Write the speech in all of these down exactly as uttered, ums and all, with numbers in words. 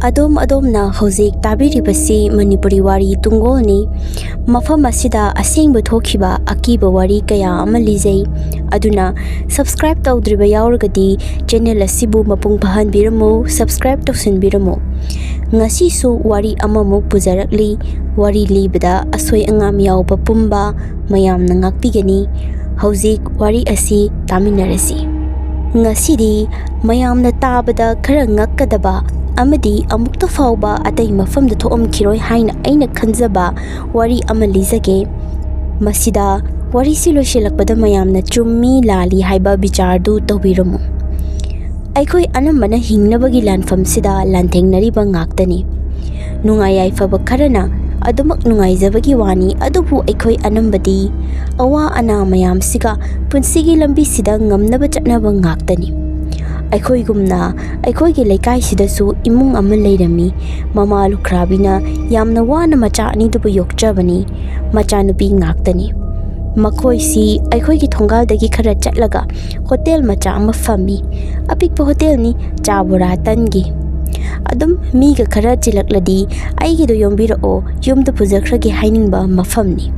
ꯑꯗꯣꯝ ꯑꯗꯣꯝꯅ ꯍꯧꯖꯤꯛ ꯇꯥꯕꯤꯔꯤꯕꯁꯤ ꯃꯅꯤꯄꯨꯔꯤ ꯋꯥꯔꯤ ꯇꯨꯡꯒꯣꯜꯅꯤ꯫ ꯃꯐꯝ ꯑꯁꯤꯗ ꯑꯁꯦꯡꯕ ꯊꯣꯛꯈꯤꯕ ꯑꯀꯤꯕ ꯋꯥꯔꯤ ꯀꯌꯥ ꯑꯃ ꯂꯤꯖꯩ꯫ ꯑꯗꯨꯅ subscribe ꯇꯧꯗ꯭ꯔꯤꯕ ꯌꯥꯎꯔꯒꯗꯤ channel ꯑꯁꯤꯕꯨ ꯃꯄꯨꯡ ꯐꯥꯍꯟꯕꯤꯔꯝꯃꯨ, subscribe ꯇꯧꯁꯤꯟꯕꯤꯔꯝꯃꯨ꯫ ꯉꯁꯤꯁꯨ ꯋꯥꯔꯤ ꯑꯃꯃꯨꯛ ꯄꯨꯖꯔꯛꯂꯤ꯫ ꯋꯥꯔꯤ ꯂꯤꯕꯗ ꯑꯁꯣꯏ ꯑꯉꯥꯝ ꯌꯥꯎꯕ ꯄꯨꯝꯕ ꯃꯌꯥꯝꯅ ꯉꯥꯛꯄꯤꯒꯅꯤ꯫ ꯍꯧꯖꯤꯛ ꯋꯥꯔꯤ ꯑꯁꯤ ꯇꯥꯃꯤꯟꯅꯔꯁꯤ꯫ ꯉꯁꯤꯗꯤ ꯃꯌꯥꯝꯅ ꯇꯥꯕꯗ ꯈꯔ ꯉꯛꯀꯗꯕ ꯑꯃꯗꯤ ꯑꯃꯨꯛꯇ ꯐꯥꯎꯕ ꯑꯇꯩ ꯃꯐꯝꯗ ꯊꯣꯛꯑꯝꯈꯤꯔꯣꯏ ꯍꯥꯏꯅ ꯑꯩꯅ ꯈꯟꯖꯕ ꯋꯥꯔꯤ ꯑꯃ ꯂꯤꯖꯒꯦ꯫ ꯃꯁꯤꯗ ꯋꯥꯔꯤꯁꯤ ꯂꯣꯏꯁꯤꯜꯂꯛꯄꯗ ꯃꯌꯥꯝꯅ ꯆꯨꯝꯃꯤ ꯂꯥꯜꯂꯤ ꯍꯥꯏꯕ ꯕꯤꯆꯥꯔꯗꯨ ꯇꯧꯕꯤꯔꯝꯃꯨ꯫ ꯑꯩꯈꯣꯏ ꯑꯅꯝꯕꯅ ꯍꯤꯡꯅꯕꯒꯤ ꯂꯥꯟꯐꯝꯁꯤꯗ ꯂꯥꯟꯊꯦꯡꯅꯔꯤꯕ ꯉꯥꯛꯇꯅꯤ꯫ ꯅꯨꯡꯉꯥꯏ ꯌꯥꯏꯐꯕ ꯈꯔꯅ ꯑꯗꯨꯃꯛ ꯅꯨꯡꯉꯥꯏꯖꯕꯒꯤ ꯋꯥꯅꯤ, ꯑꯗꯨꯕꯨ ꯑꯩꯈꯣꯏ ꯑꯅꯝꯕꯗꯤ ꯑꯋꯥ ꯑꯅꯥ ꯃꯌꯥꯝꯁꯤꯒ ꯄꯨꯟꯁꯤꯒꯤ ꯂꯝꯕꯤꯁꯤꯗ ꯉꯝꯅꯕ ꯆꯠꯅꯕ ꯉꯥꯛꯇꯅꯤ꯫ ꯑꯩꯈꯣꯏꯒꯨꯝꯅ ꯑꯩꯈꯣꯏꯒꯤ ꯂꯩꯀꯥꯏꯁꯤꯗꯁꯨ ꯏꯃꯨꯡ ꯑꯃ ꯂꯩꯔꯝꯃꯤ꯫ ꯃꯃꯥ ꯂꯨꯈ꯭ꯔꯥꯕꯤꯅ ꯌꯥꯝꯅ ꯋꯥꯅ ꯃꯆꯥ ꯑꯅꯤꯗꯨꯕꯨ ꯌꯣꯛꯆꯕꯅꯤ꯫ ꯃꯆꯥꯅꯨꯄꯤ ꯉꯥꯛꯇꯅꯤ꯫ ꯃꯈꯣꯏꯁꯤ ꯑꯩꯈꯣꯏꯒꯤ ꯊꯣꯡꯒꯥꯜꯗꯒꯤ ꯈꯔ ꯆꯠꯂꯒ ꯍꯣꯇꯦꯜ ꯃꯆꯥ ꯑꯃ ꯐꯝꯃꯤ꯫ ꯑꯄꯤꯛꯄ ꯍꯣꯇꯦꯜꯅꯤ, ꯆꯥ ꯕꯣꯔꯥ ꯇꯟꯒꯤ꯫ ꯑꯗꯨꯝ ꯃꯤꯒ ꯈꯔ ꯆꯤꯜꯂꯛꯂꯗꯤ ꯑꯩꯒꯤꯗꯣ ꯌꯣꯝꯕꯤꯔꯛꯑꯣ, ꯌꯨꯝꯗ ꯄꯨꯖꯈ꯭ꯔꯒꯦ ꯍꯥꯏꯅꯤꯡꯕ ꯃꯐꯝꯅꯤ꯫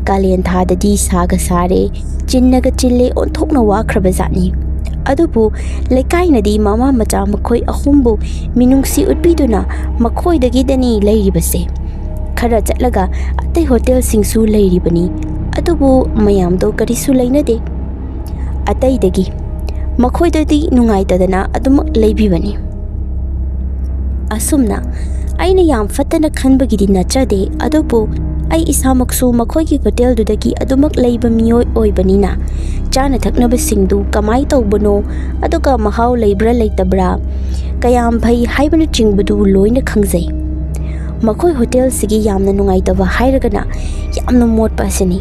ꯀꯥꯂꯦꯟ ꯊꯥꯗꯗꯤ ꯁꯥꯒ ꯁꯥꯔꯦ, ꯆꯤꯟꯅꯒ ꯆꯤꯜꯂꯦ, ꯑꯣꯟꯊꯣꯛꯅ ꯋꯥꯈ꯭ꯔꯕ ꯖꯥꯠꯅꯤ꯫ ꯑꯗꯨꯕꯨ ꯂꯩꯀꯥꯏꯅꯗꯤ ꯃꯃꯥ ꯃꯆꯥ ꯃꯈꯣꯏ ꯑꯍꯨꯝꯕꯨ ꯃꯤꯅꯨꯡꯁꯤ ꯎꯠꯄꯤꯗꯨꯅ ꯃꯈꯣꯏꯗꯒꯤꯗꯅꯤ ꯂꯩꯔꯤꯕꯁꯦ꯫ ꯈꯔ ꯆꯠꯂꯒ ꯑꯇꯩ ꯍꯣꯇꯦꯜꯁꯤꯡꯁꯨ ꯂꯩꯔꯤꯕꯅꯤ, ꯑꯗꯨꯕꯨ ꯃꯌꯥꯝꯗꯣ ꯀꯔꯤꯁꯨ ꯂꯩꯅꯗꯦ꯫ ꯑꯇꯩꯗꯒꯤ ꯃꯈꯣꯏꯗꯗꯤ ꯅꯨꯡꯉꯥꯏꯇꯗꯅ ꯑꯗꯨꯃꯛ ꯂꯩꯕꯤꯕꯅꯤ꯫ ꯑꯁꯨꯝꯅ ꯑꯩꯅ ꯌꯥꯝ ꯐꯠꯇꯅ ꯈꯟꯕꯒꯤꯗꯤ ꯅꯠꯆꯗꯦ, ꯑꯗꯨꯕꯨ ꯑꯩ ꯏꯁꯥꯃꯛꯁꯨ ꯃꯈꯣꯏꯒꯤ ꯍꯣꯇꯦꯜꯗꯨꯗꯒꯤ ꯑꯗꯨꯃꯛ ꯂꯩꯕ ꯃꯤꯑꯣꯏ ꯑꯣꯏꯕꯅꯤꯅ ꯆꯥꯅ ꯊꯛꯅꯕꯁꯤꯡꯗꯨ ꯀꯃꯥꯏ ꯇꯧꯕꯅꯣ, ꯑꯗꯨꯒ ꯃꯍꯥꯎ ꯂꯩꯕ꯭ꯔꯥ ꯂꯩꯇꯕ꯭ꯔꯥ, ꯀꯌꯥꯝ ꯐꯩ ꯍꯥꯏꯕꯅꯆꯤꯡꯕꯗꯨ ꯂꯣꯏꯅ ꯈꯪꯖꯩ꯫ ꯃꯈꯣꯏ ꯍꯣꯇꯦꯜꯁꯤꯒꯤ ꯌꯥꯝꯅ ꯅꯨꯡꯉꯥꯏꯇꯕ ꯍꯥꯏꯔꯒꯅ ꯌꯥꯝꯅ ꯃꯣꯠꯄ ꯑꯁꯤꯅꯤ꯫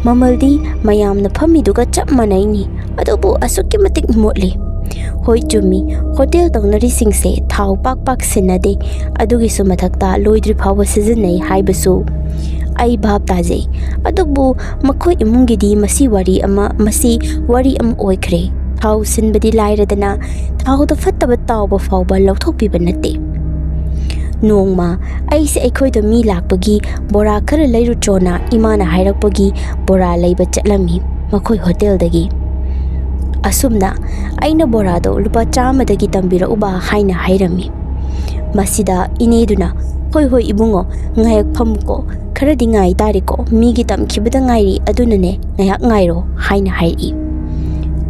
ꯃꯃꯜꯗꯤ ꯃꯌꯥꯝꯅ ꯐꯝꯃꯤꯗꯨꯒ ꯆꯞ ꯃꯥꯟꯅꯩꯅꯤ, ꯑꯗꯨꯕꯨ ꯑꯁꯨꯛꯀꯤ ꯃꯇꯤꯛ ꯃꯣꯠꯂꯤ꯫ ꯍꯣꯏ, ꯆꯨꯝꯃꯤ, ꯍꯣꯇꯦꯜ ꯇꯧꯅꯔꯤꯁꯤꯡꯁꯦ ꯊꯥꯎ ꯄꯥꯛ ꯄꯥꯛ ꯁꯤꯟꯅꯗꯦ, ꯑꯗꯨꯒꯤꯁꯨ ꯃꯊꯛꯇ ꯂꯣꯏꯗ꯭ꯔꯤ ꯐꯥꯎꯕ ꯁꯤꯖꯤꯟꯅꯩ ꯍꯥꯏꯕꯁꯨ ꯑꯩ ꯚꯥꯞ ꯇꯥꯖꯩ꯫ ꯑꯗꯨꯕꯨ ꯃꯈꯣꯏ ꯏꯃꯨꯡꯒꯤꯗꯤ ꯃꯁꯤ ꯋꯥꯔꯤ ꯑꯃ, ꯃꯁꯤ ꯋꯥꯔꯤ ꯑꯃ ꯑꯣꯏꯈ꯭ꯔꯦ꯫ ꯊꯥꯎ ꯁꯤꯟꯕꯗꯤ ꯂꯥꯏꯔꯗꯅ, ꯊꯥꯎꯗ ꯐꯠꯇꯕ ꯇꯥꯎꯕ ꯐꯥꯎꯕ ꯂꯧꯊꯣꯛꯄꯤꯕ ꯅꯠꯇꯦ꯫ ꯅꯣꯡꯃ ꯑꯩꯁꯦ ꯑꯩꯈꯣꯏꯗ ꯃꯤ ꯂꯥꯛꯄꯒꯤ ꯕꯣꯔꯥ ꯈꯔ ꯂꯩꯔꯨꯆꯣꯅ ꯏꯃꯥꯅ ꯍꯥꯏꯔꯛꯄꯒꯤ ꯕꯣꯔꯥ ꯂꯩꯕ ꯆꯠꯂꯝꯃꯤ ꯃꯈꯣꯏ ꯍꯣꯇꯦꯜꯗꯒꯤ꯫ ꯑꯁꯨꯝꯅ ꯑꯩꯅ ꯕꯣꯔꯥꯗꯣ ꯂꯨꯄꯥ ꯆꯥꯝꯃꯗꯒꯤ ꯇꯝꯕꯤꯔꯛꯎꯕ ꯍꯥꯏꯅ ꯍꯥꯏꯔꯝꯃꯤ꯫ ꯃꯁꯤꯗ ꯏꯅꯦꯗꯨꯅ, "ꯍꯣꯏ ꯍꯣꯏ ꯏꯕꯨꯡꯉꯣ, ꯉꯥꯏꯍꯥꯛ ꯐꯝꯃꯨꯀꯣ, ꯈꯔꯗꯤ ꯉꯥꯏ ꯇꯥꯔꯦꯀꯣ, ꯃꯤꯒꯤ ꯇꯝꯈꯤꯕꯗ ꯉꯥꯏꯔꯤ, ꯑꯗꯨꯅꯅꯦ ꯉꯥꯏꯍꯥꯛ ꯉꯥꯏꯔꯣ" ꯍꯥꯏꯅ ꯍꯥꯏꯔꯛꯏ꯫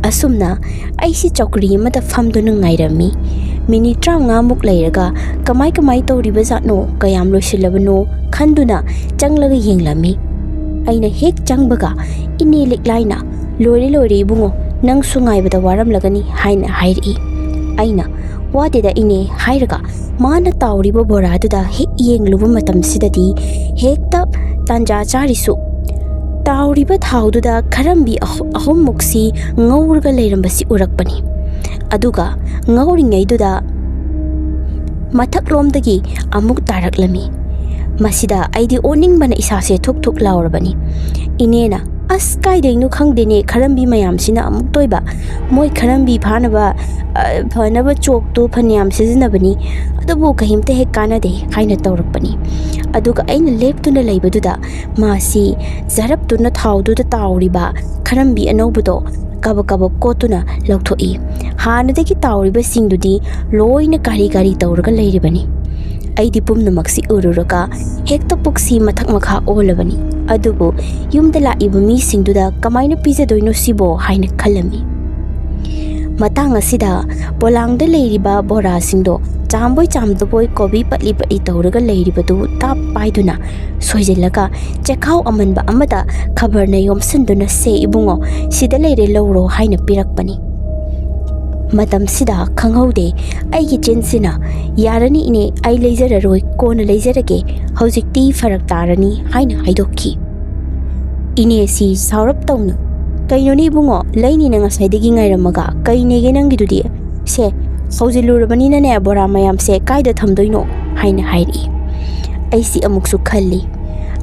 ꯑꯁꯨꯝꯅ ꯑꯩꯁꯤ ꯆꯧꯀ꯭ꯔꯤ ꯑꯃꯗ ꯐꯝꯗꯨꯅ ꯉꯥꯏꯔꯝꯃꯤ꯫ ꯃꯤꯅꯤꯠ ꯇꯔꯥꯃꯉꯥꯃꯨꯛ ꯂꯩꯔꯒ ꯀꯃꯥꯏ ꯀꯃꯥꯏ ꯇꯧꯔꯤꯕꯖꯥꯠꯅꯣ, ꯀꯌꯥꯝ ꯂꯣꯏꯁꯤꯜꯂꯕꯅꯣ ꯈꯟꯗꯨꯅ ꯆꯪꯂꯒ ꯌꯦꯡꯂꯝꯃꯤ꯫ ꯑꯩꯅ ꯍꯦꯛ ꯆꯪꯕꯒ ꯏꯅꯦ ꯂꯤꯛꯂꯥꯏꯅ, "ꯂꯣꯏꯔꯦ ꯂꯣꯏꯔꯦ ꯏꯕꯨꯡꯉꯣ, ꯅꯪꯁꯨ ꯉꯥꯏꯕꯗ ꯋꯥꯔꯝꯂꯒꯅꯤ" ꯍꯥꯏꯅ ꯍꯥꯏꯔꯛꯏ꯫ ꯑꯩꯅ, "ꯋꯥꯗꯦꯗ ꯏꯅꯦ" ꯍꯥꯏꯔꯒ ꯃꯥꯅ ꯇꯥꯎꯔꯤꯕ ꯕꯣꯔꯥꯗꯨꯗ ꯍꯦꯛ ꯌꯦꯡꯂꯨꯕ ꯃꯇꯝꯁꯤꯗꯗꯤ ꯍꯦꯛꯇ ꯇꯥꯟꯖꯥ ꯆꯥꯔꯤꯁꯨ ꯇꯥꯎꯔꯤꯕ ꯊꯥꯎꯗꯨꯗ ꯈꯔꯝꯕꯤ ꯑꯍꯨ-, ꯑꯍꯨꯝꯃꯨꯛꯁꯤ ꯉꯧꯔꯒ ꯂꯩꯔꯝꯕꯁꯤ ꯎꯔꯛꯄꯅꯤ꯫ ꯑꯗꯨꯒ ꯉꯧꯔꯤꯉꯩꯗꯨꯗ ꯃꯊꯛꯂꯣꯝꯗꯒꯤ ꯑꯃꯨꯛ ꯇꯥꯔꯛꯂꯝꯃꯤ꯫ ꯃꯁꯤꯗ ꯑꯩꯗꯤ ꯑꯣꯅꯤꯡꯕꯅ ꯏꯁꯥꯁꯦ ꯊꯨꯛ ꯊꯨꯛ ꯂꯥꯎꯔꯕꯅꯤ꯫ ꯏꯅꯦꯅ, "ꯑꯁ, ꯀꯥꯏꯗꯩꯅꯣ ꯈꯪꯗꯦꯅꯦ, ꯈꯔꯝꯕꯤ ꯃꯌꯥꯝꯁꯤꯅ ꯑꯃꯨꯛꯇꯣꯏꯕ꯫ ꯃꯣꯏ ꯈꯔꯝꯕꯤ ꯐꯥꯅꯕ, ꯑ, ꯐꯅꯕ ꯆꯣꯛꯇꯨ ꯐꯅꯌꯥꯝ ꯁꯤꯖꯤꯟꯅꯕꯅꯤ, ꯑꯗꯨꯕꯨ ꯀꯔꯤꯝꯇ ꯍꯦꯛ ꯀꯥꯟꯅꯗꯦ" ꯍꯥꯏꯅ ꯇꯧꯔꯛꯄꯅꯤ꯫ ꯑꯗꯨꯒ ꯑꯩꯅ ꯂꯦꯞꯇꯨꯅ ꯂꯩꯕꯗꯨꯗ ꯃꯥꯁꯤ ꯖꯔꯞꯇꯨꯅ ꯊꯥꯎꯗꯨꯗ ꯇꯥꯎꯔꯤꯕ ꯈꯔꯝꯕꯤ ꯑꯅꯧꯕꯗꯣ ꯀꯕꯛ ꯀꯕꯛ ꯀꯣꯠꯇꯨꯅ ꯂꯧꯊꯣꯛꯏ꯫ ꯍꯥꯟꯅꯗꯒꯤ ꯇꯥꯎꯔꯤꯕꯁꯤꯡꯗꯨꯗꯤ ꯂꯣꯏꯅ ꯀꯥꯔꯤ ꯀꯥꯔꯤ ꯇꯧꯔꯒ ꯂꯩꯔꯤꯕꯅꯤ꯫ ꯑꯩꯗꯤ ꯄꯨꯝꯅꯃꯛꯁꯤ ꯎꯔꯨꯔꯒ ꯍꯦꯛꯇ ꯄꯨꯛꯁꯤ ꯃꯊꯛ ꯃꯈꯥ ꯑꯣꯜꯂꯕꯅꯤ꯫ ꯑꯗꯨꯕꯨ ꯌꯨꯝꯗ ꯂꯥꯛꯏꯕ ꯃꯤꯁꯤꯡꯗꯨꯗ ꯀꯃꯥꯏꯅ ꯄꯤꯖꯗꯣꯏꯅꯣ ꯁꯤꯕꯣ ꯍꯥꯏꯅ ꯈꯜꯂꯝꯃꯤ꯫ ꯃꯇꯥꯡ ꯑꯁꯤꯗ ꯄꯣꯂꯥꯡꯗ ꯂꯩꯔꯤꯕ ꯕꯣꯔꯥꯁꯤꯡꯗꯣ ꯆꯥꯝꯕꯣꯏ ꯆꯥꯝꯗꯕꯣꯏ ꯀꯣꯕꯤ ꯄꯠꯂꯤ ꯄꯠꯂꯤ ꯇꯧꯔꯒ ꯂꯩꯔꯤꯕꯗꯨ ꯇꯥꯞ ꯄꯥꯏꯗꯨꯅ ꯁꯣꯏꯖꯤꯜꯂꯒ ꯆꯦꯈꯥꯎ ꯑꯃꯟꯕ ꯑꯃꯗ ꯈꯕꯔꯅ ꯌꯣꯝꯁꯤꯟꯗꯨꯅ, "ꯁꯦ ꯏꯕꯨꯡꯉꯣ, ꯁꯤꯗ ꯂꯩꯔꯦ, ꯂꯧꯔꯣ" ꯍꯥꯏꯅ ꯄꯤꯔꯛꯄꯅꯤ꯫ ꯃꯇꯝꯁꯤꯗ ꯈꯪꯍꯧꯗꯦ, ꯑꯩꯒꯤ ꯆꯤꯟꯁꯤꯅ, "ꯌꯥꯔꯅꯤ ꯏꯅꯦ, ꯑꯩ ꯂꯩꯖꯔꯔꯣꯏ, ꯀꯣꯟꯅ ꯂꯩꯖꯔꯒꯦ, ꯍꯧꯖꯤꯛꯇꯤ ꯐꯔꯛ ꯇꯥꯔꯅꯤ" ꯍꯥꯏꯅ ꯍꯥꯏꯗꯣꯛꯈꯤ꯫ ꯏꯅꯦꯁꯤ ꯁꯥꯎꯔꯞ ꯇꯧꯅ, "ꯀꯩꯅꯣꯅꯦ ꯏꯕꯨꯡꯉꯣ, ꯂꯩꯅꯤꯅ ꯉꯁꯥꯏꯗꯒꯤ ꯉꯥꯏꯔꯝꯃꯒ ꯀꯩ ꯅꯦꯒꯦ ꯅꯪꯒꯤꯗꯨꯗꯤ? ꯁꯦ, ꯍꯧꯖꯤꯜꯂꯨꯔꯕꯅꯤꯅꯅꯦ ꯕꯣꯔꯥ ꯃꯌꯥꯝꯁꯦ ꯀꯥꯏꯗ ꯊꯝꯗꯣꯏꯅꯣ?" ꯍꯥꯏꯅ ꯍꯥꯏꯔꯛꯏ꯫ ꯑꯩꯁꯤ ꯑꯃꯨꯛꯁꯨ ꯈꯜꯂꯤ,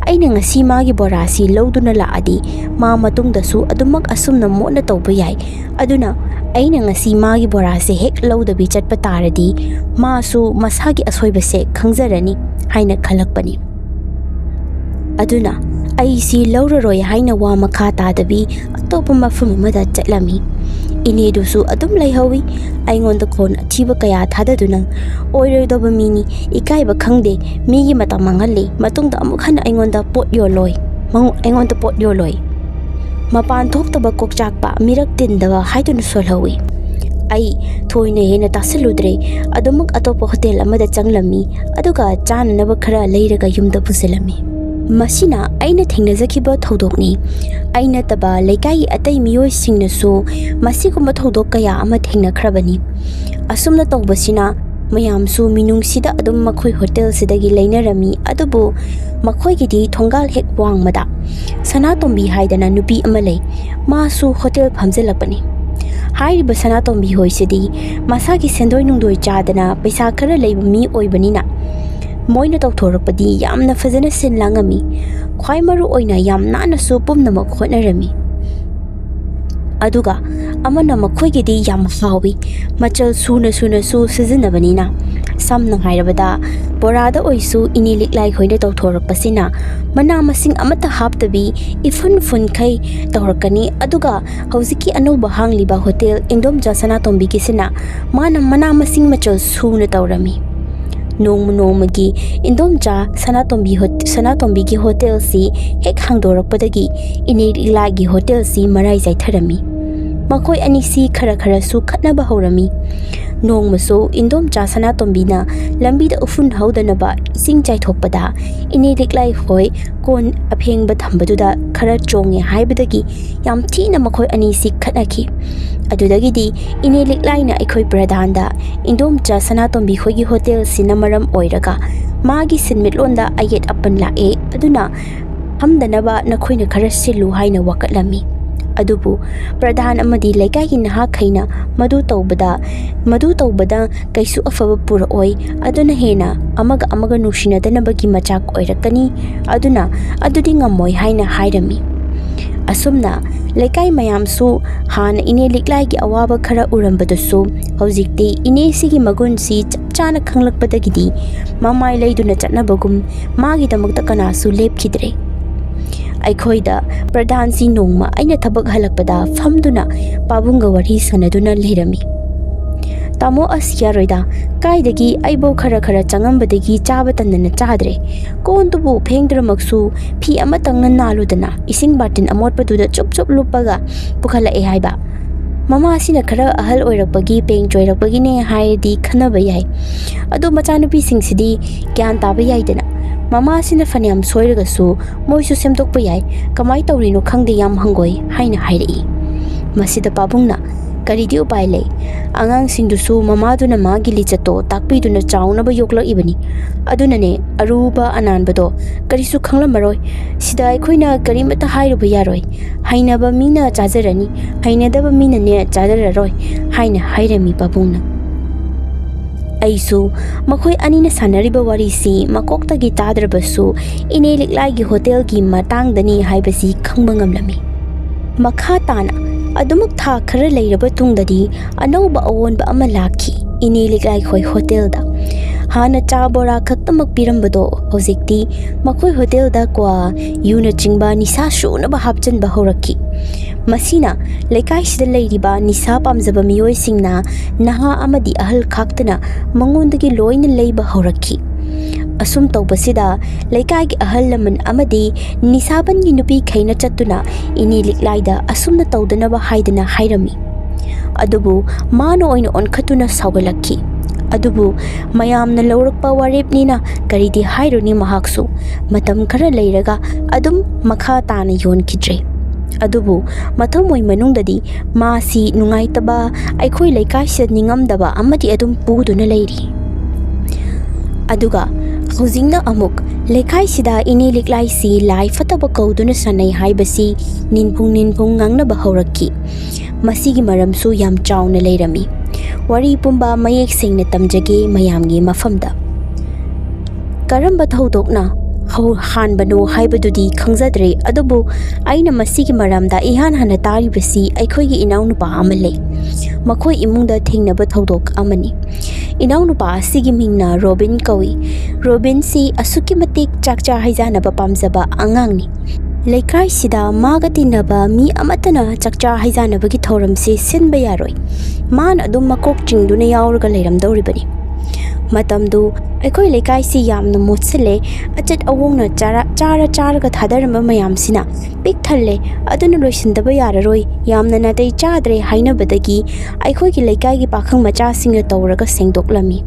"ꯑꯩꯅ ꯉꯁꯤ ꯃꯥꯒꯤ ꯕꯣꯔꯥꯁꯤ ꯂꯧꯗꯨꯅ ꯂꯥꯛꯑꯗꯤ ꯃꯥ ꯃꯇꯨꯡꯗꯁꯨ ꯑꯗꯨꯃꯛ ꯑꯁꯨꯝꯅ ꯃꯣꯠꯅ ꯇꯧꯕ ꯌꯥꯏ꯫ ꯑꯗꯨꯅ ꯑꯩꯅ ꯉꯁꯤ ꯃꯥꯒꯤ ꯕꯣꯔꯥꯁꯦ ꯍꯦꯛ ꯂꯧꯗꯕꯤ ꯆꯠꯄ ꯇꯥꯔꯗꯤ ꯃꯥꯁꯨ ꯃꯁꯥꯒꯤ ꯑꯁꯣꯏꯕꯁꯦ ꯈꯪꯖꯔꯅꯤ" ꯍꯥꯏꯅ ꯈꯜꯂꯛꯄꯅꯤ꯫ ꯑꯗꯨꯅ ꯑꯩꯁꯤ ꯂꯧꯔꯔꯣꯏ ꯍꯥꯏꯅ ꯋꯥ ꯃꯈꯥ ꯇꯥꯗꯕꯤ ꯑꯇꯣꯞꯄ ꯃꯐꯝ ꯑꯃꯗ ꯆꯠꯂꯝꯃꯤ꯫ ꯏꯅꯦꯗꯨꯁꯨ ꯑꯗꯨꯝ ꯂꯩꯍꯧꯋꯤ꯫ ꯑꯩꯉꯣꯟꯗ ꯈꯣꯟ ꯑꯊꯤꯕ ꯀꯌꯥ ꯊꯥꯗꯗꯨꯅ, "ꯑꯣꯏꯔꯣꯏꯗꯧꯕ ꯃꯤꯅꯤ, ꯏꯀꯥꯏꯕ ꯈꯪꯗꯦ, ꯃꯤꯒꯤ ꯃꯇꯝ ꯃꯥꯡꯍꯜꯂꯤ, ꯃꯇꯨꯡꯗ ꯑꯃꯨꯛ ꯍꯟꯅ ꯑꯩꯉꯣꯟꯗ ꯄꯣꯠ ꯌꯣꯜꯂꯣꯏ, ꯃꯉꯣ-, ꯑꯩꯉꯣꯟꯗ ꯄꯣꯠ ꯌꯣꯜꯂꯣꯏ꯫ ꯃꯄꯥꯟ ꯊꯣꯛꯇꯕ, ꯀꯣꯛꯆꯥꯛꯄ, ꯃꯤꯔꯛ ꯇꯤꯟꯗꯕ" ꯍꯥꯏꯗꯨꯅ ꯁꯣꯜꯍꯧꯋꯤ꯫ ꯑꯩ ꯊꯣꯏꯅ ꯍꯦꯟꯅ ꯇꯥꯁꯤꯜꯂꯨꯗ꯭ꯔꯦ꯫ ꯑꯗꯨꯃꯛ ꯑꯇꯣꯞꯄ ꯍꯣꯇꯦꯜ ꯑꯃꯗ ꯆꯪꯂꯝꯃꯤ, ꯑꯗꯨꯒ ꯆꯥꯅꯅꯕ ꯈꯔ ꯂꯩꯔꯒ ꯌꯨꯝꯗ ꯄꯨꯁꯤꯜꯂꯝꯃꯤ꯫ ꯃꯁꯤꯅ ꯑꯩꯅ ꯊꯦꯡꯅꯖꯈꯤꯕ ꯊꯧꯗꯣꯛꯅꯤ꯫ ꯑꯩ ꯅꯠꯇꯕ ꯂꯩꯀꯥꯏꯒꯤ ꯑꯇꯩ ꯃꯤꯑꯣꯏꯁꯤꯡꯅꯁꯨ ꯃꯁꯤꯒꯨꯝꯕ ꯊꯧꯗꯣꯛ ꯀꯌꯥ ꯑꯃ ꯊꯦꯡꯅꯈ꯭ꯔꯕꯅꯤ꯫ ꯑꯁꯨꯝꯅ ꯇꯧꯕꯁꯤꯅ ꯃꯌꯥꯝꯁꯨ ꯃꯤꯅꯨꯡꯁꯤꯗ ꯑꯗꯨꯝ ꯃꯈꯣꯏ ꯍꯣꯇꯦꯜꯁꯤꯗꯒꯤ ꯂꯩꯅꯔꯝꯃꯤ, ꯑꯗꯨꯕꯨ ꯃꯈꯣꯏꯒꯤꯗꯤ ꯊꯣꯡꯒꯥꯜ ꯍꯦꯛ ꯋꯥꯡꯃꯗ ꯁꯅꯥꯇꯣꯝꯕꯤ ꯍꯥꯏꯗꯅ ꯅꯨꯄꯤ ꯑꯃ ꯂꯩ꯫ ꯃꯥꯁꯨ ꯍꯣꯇꯦꯜ ꯐꯝꯖꯤꯜꯂꯛꯄꯅꯤ꯫ ꯍꯥꯏꯔꯤꯕ ꯁꯅꯥꯇꯣꯝꯕꯤ ꯍꯣꯏꯁꯤꯗꯤ ꯃꯁꯥꯒꯤ ꯁꯦꯟꯗꯣꯏ ꯅꯨꯡꯗꯣꯏ ꯆꯥꯗꯅ ꯄꯩꯁꯥ ꯈꯔ ꯂꯩꯕ ꯃꯤ ꯑꯣꯏꯕꯅꯤꯅ ꯃꯣꯏꯅ ꯇꯧꯊꯣꯔꯛꯄꯗꯤ ꯌꯥꯝꯅ ꯐꯖꯅ ꯁꯤꯟ ꯂꯥꯡꯉꯝꯃꯤ꯫ ꯈ꯭ꯋꯥꯏ ꯃꯔꯨ ꯑꯣꯏꯅ ꯌꯥꯝ ꯅꯥꯟꯅꯁꯨ ꯄꯨꯝꯅꯃꯛ ꯍꯣꯠꯅꯔꯝꯃꯤ꯫ ꯑꯗꯨꯒ ꯑꯃꯅ ꯃꯈꯣꯏꯒꯤꯗꯤ ꯌꯥꯝ ꯍꯥꯎꯏ, ꯃꯆꯜ ꯁꯨꯅ ꯁꯨꯅꯁꯨ ꯁꯤꯖꯤꯟꯅꯕꯅꯤꯅ꯫ ꯁꯝꯅ ꯍꯥꯏꯔꯕꯗ, ꯕꯣꯔꯥꯗ ꯑꯣꯏꯁꯨ ꯏꯅꯦ ꯂꯤꯛꯂꯥꯏ ꯈꯣꯏꯅ ꯇꯧꯊꯣꯔꯛꯄꯁꯤꯅ ꯃꯅꯥ ꯃꯁꯤꯡ ꯑꯃꯠꯇ ꯍꯥꯞꯇꯕꯤ ꯏꯐꯨꯟ ꯐꯨꯟꯈꯩ ꯇꯧꯔꯛꯀꯅꯤ꯫ ꯑꯗꯨꯒ ꯍꯧꯖꯤꯛꯀꯤ ꯑꯅꯧꯕ ꯍꯥꯡꯂꯤꯕ ꯍꯣꯇꯦꯜ ꯏꯟꯗꯣꯝꯆꯥ ꯁꯅꯥꯇꯣꯝꯕꯤꯒꯤꯁꯤꯅ ꯃꯥꯅ ꯃꯅꯥ ꯃꯁꯤꯡ ꯃꯆꯜ ꯁꯨꯅ ꯇꯧꯔꯝꯃꯤ꯫ ꯅꯣꯡꯃ ꯅꯣꯡꯃꯒꯤ ꯏꯟꯗꯣꯝꯆꯥ ꯁꯅꯥꯇꯣꯝꯕꯤ ꯍꯣ-, ꯁꯅꯥꯇꯣꯝꯕꯤꯒꯤ ꯍꯣꯇꯦꯜꯁꯤ ꯍꯦꯛ ꯍꯥꯡꯗꯣꯔꯛꯄꯗꯒꯤ ꯏꯅꯦ ꯂꯤꯛꯂꯥꯏꯒꯤ ꯍꯣꯇꯦꯜꯁꯤ ꯃꯔꯥꯏ ꯆꯥꯏꯊꯔꯝꯃꯤ꯫ ꯃꯈꯣꯏ ꯑꯅꯤꯁꯤ ꯈꯔ ꯈꯔꯁꯨ ꯈꯠꯅꯕ ꯍꯧꯔꯝꯃꯤ꯫ ꯅꯣꯡꯃꯁꯨ ꯏꯟꯗꯣꯝꯆꯥ ꯁꯅꯥꯇꯣꯝꯕꯤꯅ ꯂꯝꯕꯤꯗ ꯎꯐꯨꯟ ꯍꯧꯗꯅꯕ ꯏꯁꯤꯡ ꯆꯥꯏꯊꯣꯛꯄꯗ ꯏꯅꯦ ꯂꯤꯛꯂꯥꯏ ꯍꯣꯏ ꯀꯣꯟ ꯑꯐꯦꯡꯕ ꯊꯝꯕꯗꯨꯗ ꯈꯔ ꯆꯣꯡꯉꯦ ꯍꯥꯏꯕꯗꯒꯤ ꯌꯥꯝ ꯊꯤꯅ ꯃꯈꯣꯏ ꯑꯅꯤꯁꯤ ꯈꯠꯅꯈꯤ꯫ ꯑꯗꯨꯗꯒꯤꯗꯤ ꯏꯅꯦ ꯂꯤꯛꯂꯥꯏꯅ ꯑꯩꯈꯣꯏ ꯄ꯭ꯔꯙꯥꯟꯗ ꯏꯟꯗꯣꯝꯆꯥ ꯁꯅꯥꯇꯣꯝꯕꯤ ꯍꯣꯏꯒꯤ ꯍꯣꯇꯦꯜꯁꯤꯅ ꯃꯔꯝ ꯑꯣꯏꯔꯒ ꯃꯥꯒꯤ ꯁꯤꯟꯃꯤꯠꯂꯣꯟꯗ ꯑꯌꯦꯠ ꯑꯄꯟ ꯂꯥꯛꯑꯦ, ꯑꯗꯨꯅ ꯐꯝꯗꯅꯕ ꯅꯈꯣꯏꯅ ꯈꯔ ꯁꯤꯜꯂꯨ ꯍꯥꯏꯅ ꯋꯥꯀꯠꯂꯝꯃꯤ꯫ ꯑꯗꯨꯕꯨ ꯄ꯭ꯔꯙꯥꯟ ꯑꯃꯗꯤ ꯂꯩꯀꯥꯏꯒꯤ ꯅꯍꯥꯈꯩꯅ ꯃꯗꯨ ꯇꯧꯕꯗ, ꯃꯗꯨ ꯇꯧꯕꯗ ꯀꯩꯁꯨ ꯑꯐꯕ ꯄꯨꯔꯛꯑꯣꯏ, ꯑꯗꯨꯅ ꯍꯦꯟꯅ ꯑꯃꯒ ꯑꯃꯒ ꯅꯨꯡꯁꯤꯅꯗꯅꯕꯒꯤ ꯃꯆꯥꯛ ꯑꯣꯏꯔꯛꯀꯅꯤ, ꯑꯗꯨꯅ ꯑꯗꯨꯗꯤ ꯉꯝꯃꯣꯏ ꯍꯥꯏꯅ ꯍꯥꯏꯔꯝꯃꯤ꯫ ꯑꯁꯨꯝꯅ ꯂꯩꯀꯥꯏ ꯃꯌꯥꯝꯁꯨ ꯍꯥꯟꯅ ꯏꯅꯦ ꯂꯤꯛꯂꯥꯏꯒꯤ ꯑꯋꯥꯕ ꯈꯔ ꯎꯔꯝꯕꯗꯨꯁꯨ ꯍꯧꯖꯤꯛꯇꯤ ꯏꯅꯦꯁꯤꯒꯤ ꯃꯒꯨꯟꯁꯤ ꯆꯞ ꯆꯥꯅ ꯈꯪꯂꯛꯄꯗꯒꯤꯗꯤ ꯃꯃꯥꯏ ꯂꯩꯗꯨꯅ ꯆꯠꯅꯕꯒꯨꯝ ꯃꯥꯒꯤꯗꯃꯛꯇ ꯀꯅꯥꯁꯨ ꯂꯦꯞꯈꯤꯗ꯭ꯔꯦ꯫ ꯑꯩꯈꯣꯏꯗ ꯄ꯭ꯔꯙꯥꯟꯁꯤ ꯅꯣꯡꯃ ꯑꯩꯅ ꯊꯕꯛ ꯍꯜꯂꯛꯄꯗ ꯐꯝꯗꯨꯅ ꯄꯥꯕꯨꯡꯒ ꯋꯥꯔꯤ ꯁꯥꯟꯅꯗꯨꯅ ꯂꯩꯔꯝꯃꯤ꯫ "ꯇꯥꯃꯣ, ꯑꯁ ꯌꯥꯔꯣꯏꯗ, ꯀꯥꯏꯗꯒꯤ ꯑꯩꯕꯨ ꯈꯔ ꯈꯔ ꯆꯪꯉꯝꯕꯗꯒꯤ ꯆꯥꯕ ꯇꯟꯗꯅ ꯆꯥꯗ꯭ꯔꯦ꯫ ꯀꯣꯟꯗꯨꯕꯨ ꯐꯦꯡꯗ꯭ꯔꯃꯛꯁꯨ ꯐꯤ ꯑꯃꯇꯪꯅ ꯅꯥꯜꯂꯨꯗꯅ ꯏꯁꯤꯡ ꯕꯥꯔꯇꯤꯟ ꯑꯃꯣꯠꯄꯗꯨꯗ ꯆꯨꯞ ꯆꯨꯞ ꯂꯨꯞꯄꯒ ꯄꯨꯈꯠꯂꯛꯑꯦ ꯍꯥꯏꯕ꯫ ꯃꯃꯥꯁꯤꯅ ꯈꯔ ꯑꯍꯜ ꯑꯣꯏꯔꯛꯄꯒꯤ ꯄꯦꯡ ꯆꯣꯏꯔꯛꯄꯒꯤꯅꯦ ꯍꯥꯏꯔꯗꯤ ꯈꯟꯅꯕ ꯌꯥꯏ, ꯑꯗꯣ ꯃꯆꯥꯅꯨꯄꯤꯁꯤꯡꯁꯤꯗꯤ ꯒ꯭ꯌꯥꯟ ꯇꯥꯕ ꯌꯥꯏꯗꯅ꯫ ꯃꯃꯥꯁꯤꯅ ꯐꯅꯌꯥꯝ ꯁꯣꯏꯔꯒꯁꯨ ꯃꯣꯏꯁꯨ ꯁꯦꯝꯗꯣꯛꯄ ꯌꯥꯏ, ꯀꯃꯥꯏ ꯇꯧꯔꯤꯅꯣ ꯈꯪꯗꯦ, ꯌꯥꯝ ꯍꯪꯒꯣꯏ" ꯍꯥꯏꯅ ꯍꯥꯏꯔꯛꯏ꯫ ꯃꯁꯤꯗ ꯄꯥꯕꯨꯡꯅ, "ꯀꯔꯤꯗꯤ ꯎꯄꯥꯏ ꯂꯩ? ꯑꯉꯥꯡꯁꯤꯡꯗꯨꯁꯨ ꯃꯃꯥꯗꯨꯅ ꯃꯥꯒꯤ ꯂꯤꯆꯠꯇꯣ ꯇꯥꯛꯄꯤꯗꯨꯅ ꯆꯥꯎꯅꯕ ꯌꯣꯛꯂꯛꯏꯕꯅꯤ꯫ ꯑꯗꯨꯅꯅꯦ, ꯑꯔꯨꯕ ꯑꯅꯥꯟꯕꯗꯣ ꯀꯔꯤꯁꯨ ꯈꯪꯂꯝꯃꯔꯣꯏ꯫ ꯁꯤꯗ ꯑꯩꯈꯣꯏꯅ ꯀꯔꯤꯃꯠꯇ ꯍꯥꯏꯔꯨꯕ ꯌꯥꯔꯣꯏ꯫ ꯍꯩꯅꯕ ꯃꯤꯅ ꯆꯥꯖꯔꯅꯤ, ꯍꯩꯅꯗꯕ ꯃꯤꯅꯅꯦ ꯆꯥꯖꯔꯔꯣꯏ" ꯍꯥꯏꯅ ꯍꯥꯏꯔꯝꯃꯤ ꯄꯥꯕꯨꯡꯅ꯫ ꯑꯩꯁꯨ ꯃꯈꯣꯏ ꯑꯅꯤꯅ ꯁꯥꯟꯅꯔꯤꯕ ꯋꯥꯔꯤꯁꯤ ꯃꯀꯣꯛꯇꯒꯤ ꯇꯥꯗ꯭ꯔꯕꯁꯨ ꯏꯅꯦ ꯂꯤꯛꯂꯥꯏꯒꯤ ꯍꯣꯇꯦꯜꯒꯤ ꯃꯇꯥꯡꯗꯅꯤ ꯍꯥꯏꯕꯁꯤ ꯈꯪꯕ ꯉꯝꯂꯝꯃꯤ꯫ ꯃꯈꯥ ꯇꯥꯅ ꯑꯗꯨꯃꯛ ꯊꯥ ꯈꯔ ꯂꯩꯔꯕ ꯇꯨꯡꯗꯗꯤ ꯑꯅꯧꯕ ꯑꯑꯣꯟꯕ ꯑꯃ ꯂꯥꯛꯈꯤ ꯏꯅꯦ ꯂꯤꯛꯂꯥꯏꯈꯣꯏ ꯍꯣꯇꯦꯜꯗ꯫ ꯍꯥꯟꯅ ꯆꯥ ꯕꯣꯔꯥ ꯈꯛꯇꯃꯛ ꯄꯤꯔꯝꯕꯗꯣ ꯍꯧꯖꯤꯛꯇꯤ ꯃꯈꯣꯏ ꯍꯣꯇꯦꯜꯗ ꯀ꯭ꯋꯥ, ꯌꯨꯅꯆꯤꯡꯕ ꯅꯤꯁꯥ ꯁꯨꯅꯕ ꯍꯥꯞꯆꯤꯟꯕ ꯍꯧꯔꯛꯈꯤ꯫ ꯃꯁꯤꯅ ꯂꯩꯀꯥꯏꯁꯤꯗ ꯂꯩꯔꯤꯕ ꯅꯤꯁꯥ ꯄꯥꯝꯖꯕ ꯃꯤꯑꯣꯏꯁꯤꯡꯅ ꯅꯍꯥ ꯑꯃꯗꯤ ꯑꯍꯜ ꯈꯥꯛꯇꯅ ꯃꯉꯣꯟꯗꯒꯤ ꯂꯣꯏꯅ ꯂꯩꯕ ꯍꯧꯔꯛꯈꯤ꯫ ꯑꯁꯨꯝ ꯇꯧꯕꯁꯤꯗ ꯂꯩꯀꯥꯏꯒꯤ ꯑꯍꯜ ꯂꯃꯟ ꯑꯃꯗꯤ ꯅꯤꯁꯥꯕꯟꯒꯤ ꯅꯨꯄꯤꯈꯩꯅ ꯆꯠꯇꯨꯅ ꯏꯅꯦ ꯂꯤꯛꯂꯥꯏꯗ ꯑꯁꯨꯝꯅ ꯇꯧꯗꯅꯕ ꯍꯥꯏꯗꯅ ꯍꯥꯏꯔꯝꯃꯤ꯫ ꯑꯗꯨꯕꯨ ꯃꯥꯅ ꯑꯣꯏꯅ ꯑꯣꯟꯈꯠꯇꯨꯅ ꯁꯥꯎꯒꯠꯂꯛꯈꯤ꯫ ꯑꯗꯨꯕꯨ ꯃꯌꯥꯝꯅ ꯂꯧꯔꯛꯄ ꯋꯥꯔꯦꯞꯅꯤꯅ ꯀꯔꯤꯗꯤ ꯍꯥꯏꯔꯨꯅꯤ, ꯃꯍꯥꯛꯁꯨ ꯃꯇꯝ ꯈꯔ ꯂꯩꯔꯒ ꯑꯗꯨꯝ ꯃꯈꯥ ꯇꯥꯅ ꯌꯣꯟꯈꯤꯗ꯭ꯔꯦ꯫ ꯑꯗꯨꯕꯨ ꯃꯊꯃꯣꯏ ꯃꯅꯨꯡꯗꯗꯤ ꯃꯥꯁꯤ ꯅꯨꯡꯉꯥꯏꯇꯕ, ꯑꯩꯈꯣꯏ ꯂꯩꯀꯥꯏꯁꯤꯗ ꯅꯤꯡꯉꯝꯗꯕ ꯑꯃꯗꯤ ꯑꯗꯨꯝ ꯄꯨꯗꯨꯅ ꯂꯩꯔꯤ꯫ ꯑꯗꯨꯒ ꯍꯧꯖꯤꯛꯅ ꯑꯃꯨꯛ ꯂꯩꯀꯥꯏꯁꯤꯗ ꯏꯅꯦ ꯂꯤꯛꯂꯥꯏꯁꯤ ꯂꯥꯏ ꯐꯠꯇꯕ ꯀꯧꯗꯨꯅ ꯁꯥꯟꯅꯩ ꯍꯥꯏꯕꯁꯤ ꯅꯤꯟꯐꯨꯡ ꯅꯤꯟꯐꯨꯡ ꯉꯥꯡꯅꯕ ꯍꯧꯔꯛꯈꯤ꯫ ꯃꯁꯤꯒꯤ ꯃꯔꯝꯁꯨ ꯌꯥꯝ ꯆꯥꯎꯅ ꯂꯩꯔꯝꯃꯤ꯫ ꯋꯥꯔꯤ ꯄꯨꯝꯕ ꯃꯌꯦꯛ ꯁꯦꯡꯅ ꯇꯝꯖꯒꯦ ꯃꯌꯥꯝꯒꯤ ꯃꯐꯝꯗ꯫ ꯀꯔꯝꯕ ꯊꯧꯗꯣꯛꯅ ꯍꯧ-, ꯍꯥꯟꯕꯅꯣ ꯍꯥꯏꯕꯗꯨꯗꯤ ꯈꯪꯖꯗ꯭ꯔꯦ, ꯑꯗꯨꯕꯨ ꯑꯩꯅ ꯃꯁꯤꯒꯤ ꯃꯔꯝꯗ ꯏꯍꯥꯟ ꯍꯥꯟꯅ ꯇꯥꯔꯤꯕꯁꯤ ꯑꯩꯈꯣꯏꯒꯤ ꯏꯅꯥꯎꯅꯨꯄꯥ ꯑꯃ ꯂꯩ꯫ ꯃꯈꯣꯏ ꯏꯃꯨꯡꯗ ꯊꯦꯡꯅꯕ ꯊꯧꯗꯣꯛ ꯑꯃꯅꯤ꯫ ꯏꯅꯥꯎꯅꯨꯄꯥ ꯑꯁꯤꯒꯤ ꯃꯤꯡꯅ ꯔꯣꯕꯤꯟ ꯀꯧꯏ꯫ ꯔꯣꯕꯤꯟꯁꯤ ꯑꯁꯨꯛꯀꯤ ꯃꯇꯤꯛ ꯆꯥꯛꯆꯥ ꯍꯩꯖꯥꯟꯅꯕ ꯄꯥꯝꯖꯕ ꯑꯉꯥꯡꯅꯤ꯫ ꯂꯩꯀꯥꯏꯁꯤꯗ ꯃꯥꯒ ꯇꯤꯟꯅꯕ ꯃꯤ ꯑꯃꯠꯇꯅ ꯆꯥꯛꯆꯥ ꯍꯩꯖꯥꯟꯅꯕꯒꯤ ꯊꯧꯔꯝꯁꯤ ꯁꯤꯟꯕ ꯌꯥꯔꯣꯏ꯫ ꯃꯥꯅ ꯑꯗꯨꯝ ꯃꯀꯣꯛ ꯆꯤꯡꯗꯨꯅ ꯌꯥꯎꯔꯒ ꯂꯩꯔꯝꯗꯧꯔꯤꯕꯅꯤ꯫ ꯃꯇꯝꯗꯨ ꯑꯩꯈꯣꯏ ꯂꯩꯀꯥꯏꯁꯤ ꯌꯥꯝꯅ ꯃꯣꯠꯁꯤꯜꯂꯦ꯫ ꯑꯆꯠ ꯑꯋꯣꯡꯅ ꯆꯥꯔ-, ꯆꯥꯔ ꯆꯥꯔꯒ ꯊꯥꯗꯔꯝꯕ ꯃꯌꯥꯝꯁꯤꯅ ꯄꯤꯛ ꯊꯜꯂꯦ꯫ ꯑꯗꯨꯅ ꯂꯣꯏꯁꯤꯟꯗꯕ ꯌꯥꯔꯔꯣꯏ꯫ ꯌꯥꯝꯅ ꯅꯥꯇꯩ ꯆꯥꯗ꯭ꯔꯦ ꯍꯥꯏꯅꯕꯗꯒꯤ ꯑꯩꯈꯣꯏꯒꯤ ꯂꯩꯀꯥꯏꯒꯤ ꯄꯥꯈꯪ ꯃꯆꯥꯁꯤꯡꯅ ꯇꯧꯔꯒ ꯁꯦꯡꯗꯣꯛꯂꯝꯃꯤ꯫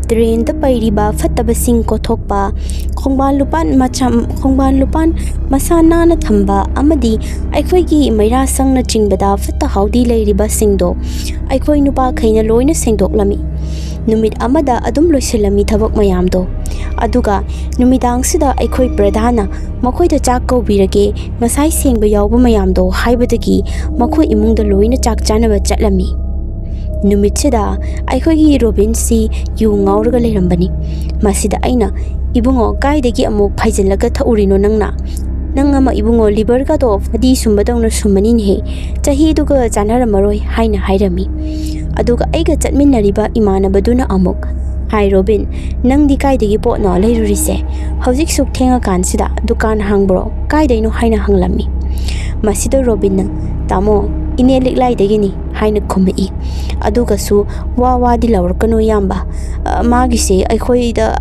ꯗ꯭ꯔꯦꯟꯗ ꯄꯩꯔꯤꯕ ꯐꯠꯇꯕꯁꯤꯡ ꯀꯣꯊꯣꯛꯄ, ꯈꯣꯡꯕꯥꯟ ꯂꯨꯄꯥꯟ ꯃꯆꯥ-, ꯈꯣꯡꯕꯥꯟ ꯂꯨꯄꯥꯟ ꯃꯁꯥ ꯅꯥꯟꯅ ꯊꯝꯕ ꯑꯃꯗꯤ ꯑꯩꯈꯣꯏꯒꯤ ꯃꯩꯔꯥꯁꯪꯅꯆꯤꯡꯕꯗ ꯐꯠꯇ ꯍꯥꯎꯗꯤ ꯂꯩꯔꯤꯕꯁꯤꯡꯗꯣ ꯑꯩꯈꯣꯏ ꯅꯨꯄꯥꯈꯩꯅ ꯂꯣꯏꯅ ꯁꯦꯡꯗꯣꯛꯂꯝꯃꯤ꯫ ꯅꯨꯃꯤꯠ ꯑꯃꯗ ꯑꯗꯨꯝ ꯂꯣꯏꯁꯤꯜꯂꯝꯃꯤ ꯊꯕꯛ ꯃꯌꯥꯝꯗꯣ꯫ ꯑꯗꯨꯒ ꯅꯨꯃꯤꯗꯥꯡꯁꯤꯗ ꯑꯩꯈꯣꯏ ꯄ꯭ꯔꯙꯥꯟꯅ ꯃꯈꯣꯏꯗ ꯆꯥꯛ ꯀꯧꯕꯤꯔꯒꯦ, ꯉꯁꯥꯏ ꯁꯦꯡꯕ ꯌꯥꯎꯕ ꯃꯌꯥꯝꯗꯣ ꯍꯥꯏꯕꯗꯒꯤ ꯃꯈꯣꯏ ꯏꯃꯨꯡꯗ ꯂꯣꯏꯅ ꯆꯥꯛ ꯆꯥꯅꯕ ꯆꯠꯂꯝꯃꯤ꯫ ꯅꯨꯃꯤꯠꯁꯤꯗ ꯑꯩꯈꯣꯏꯒꯤ ꯔꯣꯕꯤꯟꯁꯤ ꯌꯨ ꯉꯥꯎꯔꯒ ꯂꯩꯔꯝꯕꯅꯤ꯫ ꯃꯁꯤꯗ ꯑꯩꯅ, "ꯏꯕꯨꯡꯉꯣ, ꯀꯥꯏꯗꯒꯤ ꯑꯃꯨꯛ ꯐꯥꯏꯖꯤꯜꯂꯒ ꯊꯛꯎꯔꯤꯅꯣ ꯅꯪꯅ? ꯅꯪ ꯑꯃ ꯏꯕꯨꯡꯉꯣ, ꯂꯤꯚꯔꯒꯗꯣ ꯐꯗꯤ ꯁꯨꯝꯕꯗꯧꯅ ꯁꯨꯝꯃꯅꯤꯅꯦꯍꯦ꯫ ꯆꯍꯤꯗꯨꯒ ꯆꯥꯟꯅꯔꯝꯃꯔꯣꯏ," ꯍꯥꯏꯅ ꯍꯥꯏꯔꯝꯃꯤ꯫ ꯑꯗꯨꯒ ꯑꯩꯒ ꯆꯠꯃꯤꯟꯅꯔꯤꯕ ꯏꯃꯥꯟꯅꯕꯗꯨꯅ ꯑꯃꯨꯛ, "ꯍꯥꯏ ꯔꯣꯕꯤꯟ, ꯅꯪꯗꯤ ꯀꯥꯏꯗꯒꯤ ꯄꯣꯠꯅꯣ ꯂꯩꯔꯨꯔꯤꯁꯦ? ꯍꯧꯖꯤꯛ ꯁꯨꯛ ꯊꯦꯡꯉꯀꯥꯟꯁꯤꯗ ꯗꯨꯀꯥꯟ ꯍꯥꯡꯕ꯭ꯔꯣ? ꯀꯥꯏꯗꯩꯅꯣ?" ꯍꯥꯏꯅ ꯍꯪꯂꯝꯃꯤ꯫ ꯃꯁꯤꯗ ꯔꯣꯕꯤꯟꯅ, "ꯇꯥꯃꯣ, ꯏꯅꯦ ꯂꯤꯛꯂꯥꯏꯗꯒꯤꯅꯤ," ꯍꯥꯏꯅ ꯈꯨꯝꯃꯛꯏ꯫ ꯑꯗꯨꯒꯁꯨ ꯋꯥ ꯋꯥꯗꯤ ꯂꯥꯎꯔꯛꯀꯅꯨ ꯏꯌꯥꯝꯕ꯫ ꯑ, ꯃꯥꯒꯤꯁꯦ ꯑꯩꯈꯣꯏꯗ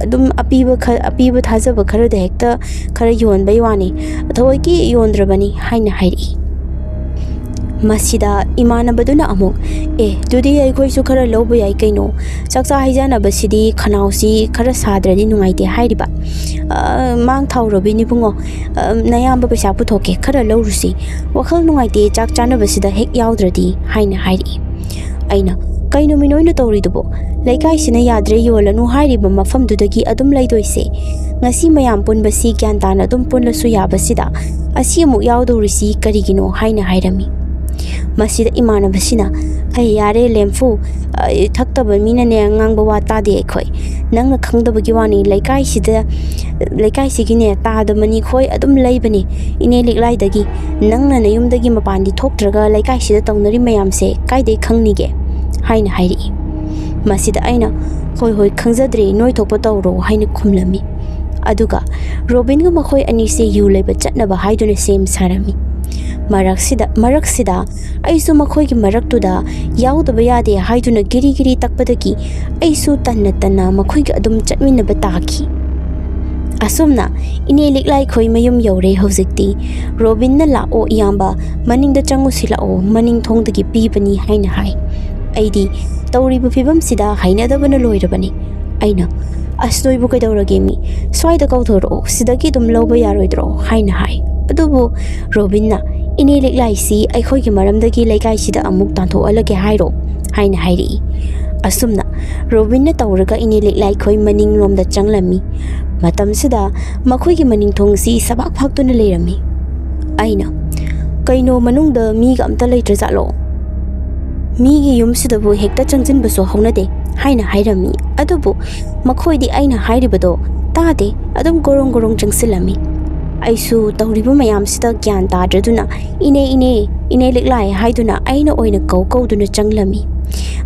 ꯑꯗꯨꯝ ꯑꯄꯤꯕ ꯈ-, ꯑꯄꯤꯕ ꯊꯥꯖꯕ ꯈꯔꯗ ꯍꯦꯛꯇ ꯈꯔ ꯌꯣꯟꯕꯩ ꯋꯥꯅꯤ, ꯊꯑꯣꯏꯀꯤ ꯌꯣꯟꯗ꯭ꯔꯕꯅꯤ ꯍꯥꯏꯅ ꯍꯥꯏꯔꯛꯏ꯫ ꯃꯁꯤꯗ ꯏꯃꯥꯟꯅꯕꯗꯨꯅ ꯑꯃꯨꯛ, "ꯑꯦ, ꯑꯗꯨꯗꯤ ꯑꯩꯈꯣꯏꯁꯨ ꯈꯔ ꯂꯧꯕ ꯌꯥꯏ ꯀꯩꯅꯣ? ꯆꯥꯛꯆꯥ ꯍꯩꯖꯥꯟꯅꯕꯁꯤꯗꯤ ꯈꯅꯥꯎꯁꯤ ꯈꯔ ꯁꯥꯗ꯭ꯔꯗꯤ ꯅꯨꯡꯉꯥꯏꯇꯦ" ꯍꯥꯏꯔꯤꯕ꯫ "ꯑ, ꯃꯥꯡ ꯊꯥꯎ ꯔꯣꯕꯤꯟ ꯏꯕꯨꯡꯉꯣ, ꯑ, ꯅꯌꯥꯝꯕ ꯄꯩꯁꯥ ꯄꯨꯊꯣꯛꯀꯦ, ꯈꯔ ꯂꯧꯔꯨꯁꯤ꯫ ꯋꯥꯈꯜ ꯅꯨꯡꯉꯥꯏꯇꯦ ꯆꯥꯛ ꯆꯥꯅꯕꯁꯤꯗ ꯍꯦꯛ ꯌꯥꯎꯗ꯭ꯔꯗꯤ" ꯍꯥꯏꯅ ꯍꯥꯏꯔꯛꯏ꯫ ꯑꯩꯅ, "ꯀꯩꯅꯣꯃꯤ ꯅꯣꯏꯅ ꯇꯧꯔꯤꯗꯨꯕꯣ? ꯂꯩꯀꯥꯏꯁꯤꯅ ꯌꯥꯗ꯭ꯔꯦ, ꯌꯣꯜꯂꯅꯨ ꯍꯥꯏꯔꯤꯕ ꯃꯐꯝꯗꯨꯗꯒꯤ ꯑꯗꯨꯝ ꯂꯩꯗꯣꯏꯁꯦ꯫ ꯉꯁꯤ ꯃꯌꯥꯝ ꯄꯨꯟꯕꯁꯤ ꯒ꯭ꯌꯥꯟ ꯇꯥꯅ ꯑꯗꯨꯝ ꯄꯨꯜꯂꯁꯨ ꯌꯥꯕꯁꯤꯗ, ꯑꯁꯤ ꯑꯃꯨꯛ ꯌꯥꯎꯗꯧꯔꯤꯁꯤ ꯀꯔꯤꯒꯤꯅꯣ?" ꯍꯥꯏꯅ ꯍꯥꯏꯔꯝꯃꯤ꯫ ꯃꯁꯤꯗ ꯏꯃꯥꯟꯅꯕꯁꯤꯅ, "ꯑꯩ ꯌꯥꯔꯦ ꯂꯦꯝꯐꯨ, ꯑꯩ ꯊꯛꯇꯕ ꯃꯤꯅꯅꯦ ꯉꯥꯡꯕ ꯋꯥ ꯇꯥꯗꯦ ꯑꯩꯈꯣꯏ꯫ ꯅꯪꯅ ꯈꯪꯗꯕꯒꯤ ꯋꯥꯅꯤ, ꯂꯩꯀꯥꯏꯁꯤꯗ, ꯂꯩꯀꯥꯏꯁꯤꯒꯤꯅꯦ ꯇꯥꯗ ꯃꯅꯤ ꯈꯣꯏ ꯑꯗꯨꯝ ꯂꯩꯕꯅꯤ ꯏꯅꯦ ꯂꯤꯛꯂꯥꯏꯗꯒꯤ꯫ ꯅꯪꯅ ꯅꯌꯨꯝꯗꯒꯤ ꯃꯄꯥꯟꯗꯤ ꯊꯣꯛꯇ꯭ꯔꯒ ꯂꯩꯀꯥꯏꯁꯤꯗ ꯇꯧꯅꯔꯤ ꯃꯌꯥꯝꯁꯦ ꯀꯥꯏꯗꯩ ꯈꯪꯅꯤꯒꯦ?" ꯍꯥꯏꯅ ꯍꯥꯏꯔꯛꯏ꯫ ꯃꯁꯤꯗ ꯑꯩꯅ, "ꯍꯣꯏ ꯍꯣꯏ, ꯈꯪꯖꯗ꯭ꯔꯦ, ꯅꯣꯏ ꯊꯣꯛꯄ ꯇꯧꯔꯣ" ꯍꯥꯏꯅ ꯈꯨꯝꯂꯝꯃꯤ꯫ ꯑꯗꯨꯒ ꯔꯣꯕꯤꯟꯒ ꯃꯈꯣꯏ ꯑꯅꯤꯁꯦ ꯌꯨ ꯂꯩꯕ ꯆꯠꯅꯕ ꯍꯥꯏꯗꯨꯅ ꯁꯦꯝ ꯁꯥꯔꯝꯃꯤ꯫ ꯃꯔꯛꯁꯤꯗ, ꯃꯔꯛꯁꯤꯗ ꯑꯩꯁꯨ ꯃꯈꯣꯏꯒꯤ ꯃꯔꯛꯇꯨꯗ ꯌꯥꯎꯗꯕ ꯌꯥꯗꯦ ꯍꯥꯏꯗꯨꯅ ꯒꯤꯔꯤ ꯒꯤꯔꯤ ꯇꯛꯄꯗꯒꯤ ꯑꯩꯁꯨ ꯇꯟꯅ ꯇꯟꯅ ꯃꯈꯣꯏꯒ ꯑꯗꯨꯝ ꯆꯠꯃꯤꯟꯅꯕ ꯇꯥꯈꯤ꯫ ꯑꯁꯨꯝꯅ ꯏꯅꯦ ꯂꯤꯛꯂꯥꯏꯈꯣꯏ ꯃꯌꯨꯝ ꯌꯧꯔꯦ ꯍꯧꯖꯤꯛꯇꯤ꯫ ꯔꯣꯕꯤꯟꯅ, "ꯂꯥꯛꯑꯣ ꯏꯌꯥꯝꯕ, ꯃꯅꯤꯡꯗ ꯆꯪꯉꯨꯁꯤ ꯂꯥꯛꯑꯣ, ꯃꯅꯤꯡ ꯊꯣꯡꯗꯒꯤ ꯄꯤꯕꯅꯤ" ꯍꯥꯏꯅ ꯍꯥꯏ꯫ ꯑꯩꯗꯤ ꯇꯧꯔꯤꯕ ꯐꯤꯕꯝꯁꯤꯗ ꯍꯩꯅꯗꯕꯅ ꯂꯣꯏꯔꯕꯅꯤ꯫ ꯑꯩꯅ, "ꯑꯁ, ꯅꯣꯏꯕꯨ ꯀꯩꯗꯧꯔꯒꯦ ꯃꯤ? ꯁ꯭ꯋꯥꯏꯗ ꯀꯧꯊꯣꯔꯛꯑꯣ, ꯁꯤꯗꯒꯤ ꯑꯗꯨꯝ ꯂꯧꯕ ꯌꯥꯔꯣꯏꯗ꯭ꯔꯣ?" ꯍꯥꯏꯅ ꯍꯥꯏ꯫ ꯑꯗꯨꯕꯨ ꯔꯣꯕꯤꯟꯅ, "ꯏꯅꯦ ꯂꯤꯛꯂꯥꯏꯁꯤ ꯑꯩꯈꯣꯏꯒꯤ ꯃꯔꯝꯗꯒꯤ ꯂꯩꯀꯥꯏꯁꯤꯗ ꯑꯃꯨꯛ ꯇꯥꯟꯊꯣꯛꯍꯜꯂꯒꯦ ꯍꯥꯏꯔꯣ?" ꯍꯥꯏꯅ ꯍꯥꯏꯔꯛꯏ꯫ ꯑꯁꯨꯝꯅ ꯔꯣꯕꯤꯟꯅ ꯇꯧꯔꯒ ꯏꯅꯦ ꯂꯤꯛꯂꯥꯏꯈꯣꯏ ꯃꯅꯤꯡꯂꯣꯝꯗ ꯆꯪꯂꯝꯃꯤ꯫ ꯃꯇꯝꯁꯤꯗ ꯃꯈꯣꯏꯒꯤ ꯃꯅꯤꯡ ꯊꯣꯡꯁꯤ ꯁꯕꯥꯛ ꯐꯥꯛꯇꯨꯅ ꯂꯩꯔꯝꯃꯤ꯫ ꯑꯩꯅ, "ꯀꯩꯅꯣ, ꯃꯅꯨꯡꯗ ꯃꯤꯒ ꯑꯝꯇ ꯂꯩꯇ꯭ꯔꯖꯥꯠꯂꯣ? ꯃꯤꯒꯤ ꯌꯨꯝꯁꯤꯗꯕꯨ ꯍꯦꯛꯇ ꯆꯪꯁꯤꯟꯕꯁꯨ ꯍꯧꯅꯗꯦ" ꯍꯥꯏꯅ ꯍꯥꯏꯔꯝꯃꯤ꯫ ꯑꯗꯨꯕꯨ ꯃꯈꯣꯏꯗꯤ ꯑꯩꯅ ꯍꯥꯏꯔꯤꯕꯗꯣ ꯇꯥꯗꯦ, ꯑꯗꯨꯝ ꯒꯣꯔꯣꯡ ꯒꯣꯔꯣꯡ ꯆꯪꯁꯤꯜꯂꯝꯃꯤ꯫ ꯑꯩꯁꯨ ꯇꯧꯔꯤꯕ ꯃꯌꯥꯝꯁꯤꯗ ꯒ꯭ꯌꯥꯟ ꯇꯥꯗ꯭ꯔꯗꯨꯅ, "ꯏꯅꯦ, ꯏꯅꯦ, ꯏꯅꯦ ꯂꯤꯛꯂꯥꯏ" ꯍꯥꯏꯗꯨꯅ ꯑꯩꯅ ꯑꯣꯏꯅ ꯀꯧ ꯀꯧꯗꯨꯅ ꯆꯪꯂꯝꯃꯤ꯫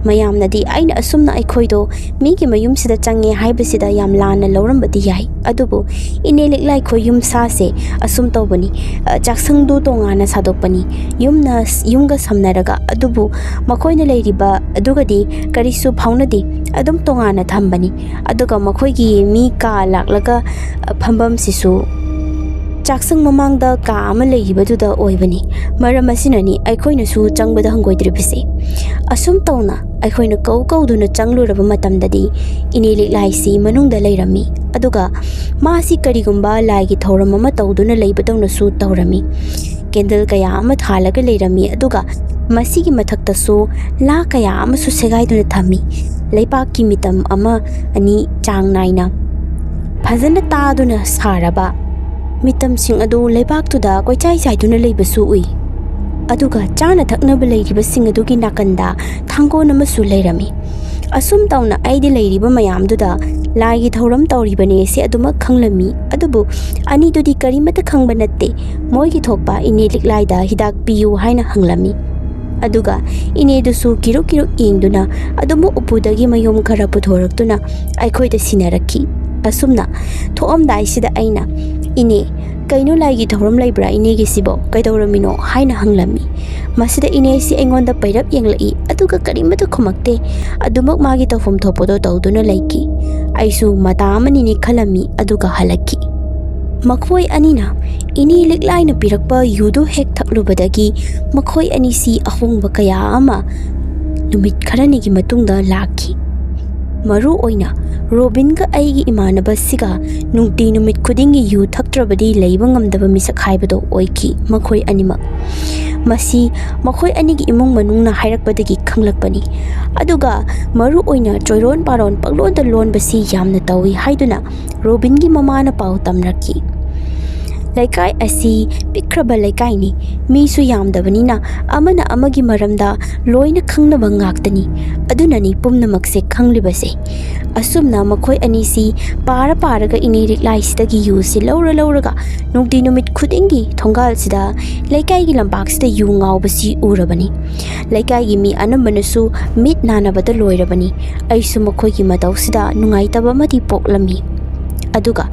ꯃꯌꯥꯝꯅꯗꯤ ꯑꯩꯅ ꯑꯁꯨꯝꯅ ꯑꯩꯈꯣꯏꯗꯣ ꯃꯤꯒꯤ ꯃꯌꯨꯝꯁꯤꯗ ꯆꯪꯉꯦ ꯍꯥꯏꯕꯁꯤꯗ ꯌꯥꯝ ꯂꯥꯟꯅ ꯂꯧꯔꯝꯕꯗꯤ ꯌꯥꯏ, ꯑꯗꯨꯕꯨ ꯏꯅꯦ ꯂꯤꯛꯂꯥꯏꯈꯣꯏ ꯌꯨꯝꯁꯥꯁꯦ ꯑꯁꯨꯝ ꯇꯧꯕꯅꯤ, ꯑ, ꯆꯥꯛꯁꯪꯗꯨ ꯇꯣꯉꯥꯟꯅ ꯁꯥꯗꯣꯛꯄꯅꯤ, ꯌꯨꯝꯅ, ꯌꯨꯝꯒ ꯁꯝꯅꯔꯒ, ꯑꯗꯨꯕꯨ ꯃꯈꯣꯏꯅ ꯂꯩꯔꯤꯕ ꯑꯗꯨꯒꯗꯤ ꯀꯔꯤꯁꯨ ꯐꯥꯎꯅꯗꯦ, ꯑꯗꯨꯝ ꯇꯣꯉꯥꯟꯅ ꯊꯝꯕꯅꯤ꯫ ꯑꯗꯨꯒ ꯃꯈꯣꯏꯒꯤ ꯃꯤ ꯀꯥ ꯂꯥꯛꯂꯒ, ꯑ, ꯐꯝꯐꯝꯁꯤꯁꯨ ꯆꯥꯛꯁꯪ ꯃꯃꯥꯡꯗ ꯀꯥ ꯑꯃ ꯂꯩꯔꯤꯕꯗꯨꯗ ꯑꯣꯏꯕꯅꯤ꯫ ꯃꯔꯝ ꯑꯁꯤꯅꯅꯤ ꯑꯩꯈꯣꯏꯅꯁꯨ ꯆꯪꯕꯗ ꯍꯪꯒꯣꯏꯗ꯭ꯔꯤꯕꯁꯦ"꯫ ꯑꯁꯨꯝ ꯇꯧꯅ ꯑꯩꯈꯣꯏꯅ ꯀꯧ ꯀꯧꯗꯨꯅ ꯆꯪꯂꯨꯔꯕ ꯃꯇꯝꯗꯗꯤ ꯏꯅꯦ ꯂꯤꯛꯂꯥꯏꯁꯤ ꯃꯅꯨꯡꯗ ꯂꯩꯔꯝꯃꯤ꯫ ꯑꯗꯨꯒ ꯃꯥꯁꯤ ꯀꯔꯤꯒꯨꯝꯕ ꯂꯥꯏꯒꯤ ꯊꯧꯔꯝ ꯑꯃ ꯇꯧꯗꯨꯅ ꯂꯩꯕꯗꯧꯅꯁꯨ ꯇꯧꯔꯝꯃꯤ꯫ ꯀꯦꯟꯗꯜ ꯀꯌꯥ ꯑꯃ ꯊꯥꯜꯂꯒ ꯂꯩꯔꯝꯃꯤ꯫ ꯑꯗꯨꯒ ꯃꯁꯤꯒꯤ ꯃꯊꯛꯇꯁꯨ ꯂꯥ ꯀꯌꯥ ꯑꯃꯁꯨ ꯁꯦꯒꯥꯏꯗꯨꯅ ꯊꯝꯃꯤ꯫ ꯂꯩꯕꯥꯛꯀꯤ ꯃꯤꯇꯝ ꯑꯃ ꯑꯅꯤ ꯆꯥꯡ ꯅꯥꯏꯅ ꯐꯖꯅ ꯇꯥꯗꯨꯅ ꯁꯥꯔꯕ ꯃꯤꯇꯝꯁꯤꯡ ꯑꯗꯨ ꯂꯩꯕꯥꯛꯇꯨꯗ ꯀꯣꯏꯆꯥꯏ ꯆꯥꯏꯗꯨꯅ ꯂꯩꯕꯁꯨ ꯎꯏ꯫ ꯑꯗꯨꯒ ꯆꯥꯅ ꯊꯛꯅꯕ ꯂꯩꯔꯤꯕꯁꯤꯡ ꯑꯗꯨꯒꯤ ꯅꯥꯀꯟꯗ ꯊꯥꯡꯒꯣꯟ ꯑꯃꯁꯨ ꯂꯩꯔꯝꯃꯤ꯫ ꯑꯁꯨꯝ ꯇꯧꯅ ꯑꯩꯗꯤ ꯂꯩꯔꯤꯕ ꯃꯌꯥꯝꯗꯨꯗ ꯂꯥꯏꯒꯤ ꯊꯧꯔꯝ ꯇꯧꯔꯤꯕꯅꯦ ꯁꯤ ꯑꯗꯨꯃꯛ ꯈꯪꯂꯝꯃꯤ꯫ ꯑꯗꯨꯕꯨ ꯑꯅꯤꯗꯨꯗꯤ ꯀꯔꯤꯃꯠꯇ ꯈꯪꯕ ꯅꯠꯇꯦ꯫ ꯃꯣꯏꯒꯤ ꯊꯣꯛꯄ ꯏꯅꯦ ꯂꯤꯛꯂꯥꯏꯗ ꯍꯤꯗꯥꯛ ꯄꯤꯌꯨ ꯍꯥꯏꯅ ꯍꯪꯂꯝꯃꯤ꯫ ꯑꯗꯨꯒ ꯏꯅꯦꯗꯨꯁꯨ ꯀꯤꯔꯨꯛ ꯀꯤꯔꯨꯛ ꯌꯦꯡꯗꯨꯅ ꯑꯗꯨꯃꯛ ꯎꯄꯨꯗꯒꯤ ꯃꯌꯨꯝ ꯈꯔ ꯄꯨꯊꯣꯔꯛꯇꯨꯅ ꯑꯩꯈꯣꯏꯗ ꯁꯤꯟꯅꯔꯛꯈꯤ꯫ ꯑꯁꯨꯝꯅ ꯊꯣꯛꯑꯝꯗꯥꯏꯁꯤꯗ ꯑꯩꯅ, "ꯏꯅꯦ, ꯀꯩꯅꯣ, ꯂꯥꯏꯒꯤ ꯊꯧꯔꯝ ꯂꯩꯕ꯭ꯔꯥ ꯏꯅꯦꯒꯤꯁꯤꯕꯣ? ꯀꯩꯗꯧꯔꯝꯃꯤꯅꯣ?" ꯍꯥꯏꯅ ꯍꯪꯂꯝꯃꯤ꯫ ꯃꯁꯤꯗ ꯏꯅꯦꯁꯤ ꯑꯩꯉꯣꯟꯗ ꯄꯩꯔꯞ ꯌꯦꯡꯂꯛꯏ, ꯑꯗꯨꯒ ꯀꯔꯤꯃꯠꯇ ꯈꯨꯝꯃꯛꯇꯦ꯫ ꯑꯗꯨꯃꯛ ꯃꯥꯒꯤ ꯇꯧꯐꯝ ꯊꯣꯛꯄꯗꯣ ꯇꯧꯗꯨꯅ ꯂꯩꯈꯤ꯫ ꯑꯩꯁꯨ ꯃꯇꯥ ꯑꯃꯅꯤꯅꯤ ꯈꯜꯂꯝꯃꯤ, ꯑꯗꯨꯒ ꯍꯜꯂꯛꯈꯤ꯫ ꯃꯈꯣꯏ ꯑꯅꯤꯅ ꯏꯅꯦ ꯂꯤꯛꯂꯥꯏꯅ ꯄꯤꯔꯛꯄ ꯌꯨꯗꯨ ꯍꯦꯛ ꯊꯛꯂꯨꯕꯗꯒꯤ ꯃꯈꯣꯏ ꯑꯅꯤꯁꯤ ꯑꯍꯣꯡꯕ ꯀꯌꯥ ꯑꯃ ꯅꯨꯃꯤꯠ ꯈꯔꯅꯤꯒꯤ ꯃꯇꯨꯡꯗ ꯂꯥꯛꯈꯤ꯫ ꯃꯔꯨ ꯑꯣꯏꯅ ꯔꯣꯕꯤꯟꯒ ꯑꯩꯒꯤ ꯏꯃꯥꯟꯅꯕꯁꯤꯒ ꯅꯨꯡꯇꯤ ꯅꯨꯃꯤꯠ ꯈꯨꯗꯤꯡꯒꯤ ꯌꯨ ꯊꯛꯇ꯭ꯔꯕꯗꯤ ꯂꯩꯕ ꯉꯝꯗꯕ ꯃꯤꯁꯛ ꯍꯥꯏꯕꯗꯣ ꯑꯣꯏꯈꯤ ꯃꯈꯣꯏ ꯑꯅꯤꯃꯛ꯫ ꯃꯁꯤ ꯃꯈꯣꯏ ꯑꯅꯤꯒꯤ ꯏꯃꯨꯡ ꯃꯅꯨꯡꯅ ꯍꯥꯏꯔꯛꯄꯗꯒꯤ ꯈꯪꯂꯛꯄꯅꯤ꯫ ꯑꯗꯨꯒ ꯃꯔꯨ ꯑꯣꯏꯅ ꯆꯣꯏꯔꯣꯟ ꯄꯥꯔꯣꯟ ꯄꯪꯂꯣꯟꯗ ꯂꯣꯟꯕꯁꯤ ꯌꯥꯝꯅ ꯇꯧꯏ ꯍꯥꯏꯗꯨꯅ ꯔꯣꯕꯤꯟꯒꯤ ꯃꯃꯥꯅ ꯄꯥꯎ ꯇꯝꯂꯛꯈꯤ꯫ ꯂꯩꯀꯥꯏ ꯑꯁꯤ ꯄꯤꯛꯈ꯭ꯔꯕ ꯂꯩꯀꯥꯏꯅꯤ꯫ ꯃꯤꯁꯨ ꯌꯥꯝꯗꯕꯅꯤꯅ ꯑꯃꯅ ꯑꯃꯒꯤ ꯃꯔꯝꯗ ꯂꯣꯏꯅ ꯈꯪꯅꯕ ꯉꯥꯛꯇꯅꯤ꯫ ꯑꯗꯨꯅꯅꯤ ꯄꯨꯝꯅꯃꯛꯁꯦ ꯈꯪꯂꯤꯕꯁꯦ꯫ ꯑꯁꯨꯝꯅ ꯃꯈꯣꯏ ꯑꯅꯤꯁꯤ ꯄꯥꯔ ꯄꯥꯔꯒ ꯏꯅꯦ ꯂꯤꯛꯂꯥꯏꯁꯤꯗꯒꯤ ꯌꯨꯁꯤ ꯂꯧꯔ ꯂꯧꯔꯒ ꯅꯨꯡꯇꯤ ꯅꯨꯃꯤꯠ ꯈꯨꯗꯤꯡꯒꯤ ꯊꯣꯡꯒꯥꯜꯁꯤꯗ, ꯂꯩꯀꯥꯏꯒꯤ ꯂꯝꯄꯥꯛꯁꯤꯗ ꯌꯨ ꯉꯥꯎꯕꯁꯤ ꯎꯔꯕꯅꯤ꯫ ꯂꯩꯀꯥꯏꯒꯤ ꯃꯤ ꯑꯅꯝꯕꯅꯁꯨ ꯃꯤꯠ ꯅꯥꯅꯕꯗ ꯂꯣꯏꯔꯕꯅꯤ꯫ ꯑꯩꯁꯨ ꯃꯈꯣꯏꯒꯤ ꯃꯇꯧꯁꯤꯗ ꯅꯨꯡꯉꯥꯏꯇꯕ ꯑꯃꯗꯤ ꯄꯣꯛꯂꯝꯃꯤ꯫ ꯑꯗꯨꯒ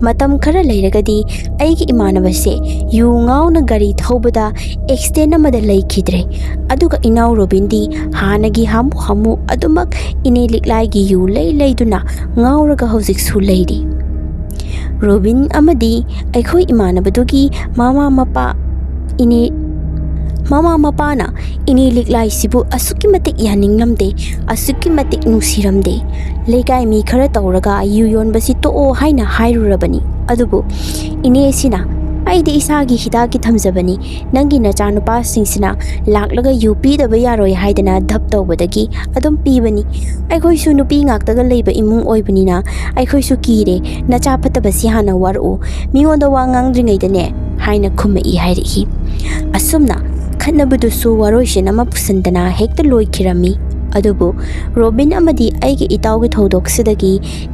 ꯃꯇꯝ ꯈꯔ ꯂꯩꯔꯒꯗꯤ ꯑꯩꯒꯤ ꯏꯃꯥꯟꯅꯕꯁꯦ ꯌꯨ ꯉꯥꯎꯅ ꯒꯥꯔꯤ ꯊꯧꯕꯗ ꯑꯦꯛꯁꯤꯗꯦꯟ ꯑꯃꯗ ꯂꯩꯈꯤꯗ꯭ꯔꯦ꯫ ꯑꯗꯨꯒ ꯏꯅꯥꯎ ꯔꯣꯕꯤꯟꯗꯤ ꯍꯥꯟꯅꯒꯤ ꯍꯥꯃꯨ ꯍꯥꯃꯨ ꯑꯗꯨꯃꯛ ꯏꯅꯦ ꯂꯤꯛꯂꯥꯏꯒꯤ ꯌꯨ ꯂꯩ ꯂꯩꯗꯨꯅ ꯉꯥꯎꯔꯒ ꯍꯧꯖꯤꯛꯁꯨ ꯂꯩꯔꯤ꯫ ꯔꯣꯕꯤꯟ ꯑꯃꯗꯤ ꯑꯩꯈꯣꯏ ꯏꯃꯥꯟꯅꯕꯗꯨꯒꯤ ꯃꯃꯥ ꯃꯄꯥ ꯏꯅꯦ, ꯃꯃꯥ ꯃꯄꯥꯅ ꯏꯅꯦ ꯂꯤꯛꯂꯥꯏꯁꯤꯕꯨ ꯑꯁꯨꯛꯀꯤ ꯃꯇꯤꯛ ꯌꯥꯅꯤꯡꯂꯝꯗꯦ, ꯑꯁꯨꯛꯀꯤ ꯃꯇꯤꯛ ꯅꯨꯡꯁꯤꯔꯝꯗꯦ꯫ ꯂꯩꯀꯥꯏ ꯃꯤ ꯈꯔ ꯇꯧꯔꯒ ꯌꯨ ꯌꯣꯟꯕꯁꯤ ꯇꯣꯛꯑꯣ ꯍꯥꯏꯅ ꯍꯥꯏꯔꯨꯔꯕꯅꯤ꯫ ꯑꯗꯨꯕꯨ ꯏꯅꯦꯁꯤꯅ "ꯑꯩꯗꯤ ꯏꯁꯥꯒꯤ ꯍꯤꯗꯥꯛꯀꯤ ꯊꯝꯖꯕꯅꯤ꯫ ꯅꯪꯒꯤ ꯅꯆꯥꯅꯨꯄꯥꯁꯤꯡꯁꯤꯅ ꯂꯥꯛꯂꯒ ꯌꯨ ꯄꯤꯗꯕ ꯌꯥꯔꯣꯏ ꯍꯥꯏꯗꯅ ꯙꯞ ꯇꯧꯕꯗꯒꯤ ꯑꯗꯨꯝ ꯄꯤꯕꯅꯤ꯫ ꯑꯩꯈꯣꯏꯁꯨ ꯅꯨꯄꯤ ꯉꯥꯛꯇꯒ ꯂꯩꯕ ꯏꯃꯨꯡ ꯑꯣꯏꯕꯅꯤꯅ ꯑꯩꯈꯣꯏꯁꯨ ꯀꯤꯔꯦ꯫ ꯅꯆꯥ ꯐꯠꯇꯕꯁꯤ ꯍꯥꯟꯅ ꯋꯥꯔꯛꯎ, ꯃꯤꯉꯣꯟꯗ ꯋꯥ ꯉꯥꯡꯗ꯭ꯔꯤꯉꯩꯗꯅꯦ" ꯍꯥꯏꯅ ꯈꯨꯝꯃꯛꯏ ꯍꯥꯏꯔꯛꯏ꯫ ꯑꯁꯨꯝꯅ ꯈꯠꯅꯕꯗꯨꯁꯨ ꯋꯥꯔꯣꯏꯁꯤꯟ ꯑꯃ ꯄꯨꯁꯤꯟꯗꯅ ꯍꯦꯛꯇ ꯂꯣꯏꯈꯤꯔꯝꯃꯤ꯫ ꯑꯗꯨꯕꯨ ꯔꯣꯕꯤꯟ ꯑꯃꯗꯤ ꯑꯩꯒꯤ ꯏꯇꯥꯎꯒꯤ ꯊꯧꯗꯣꯛꯁꯤꯗꯒꯤ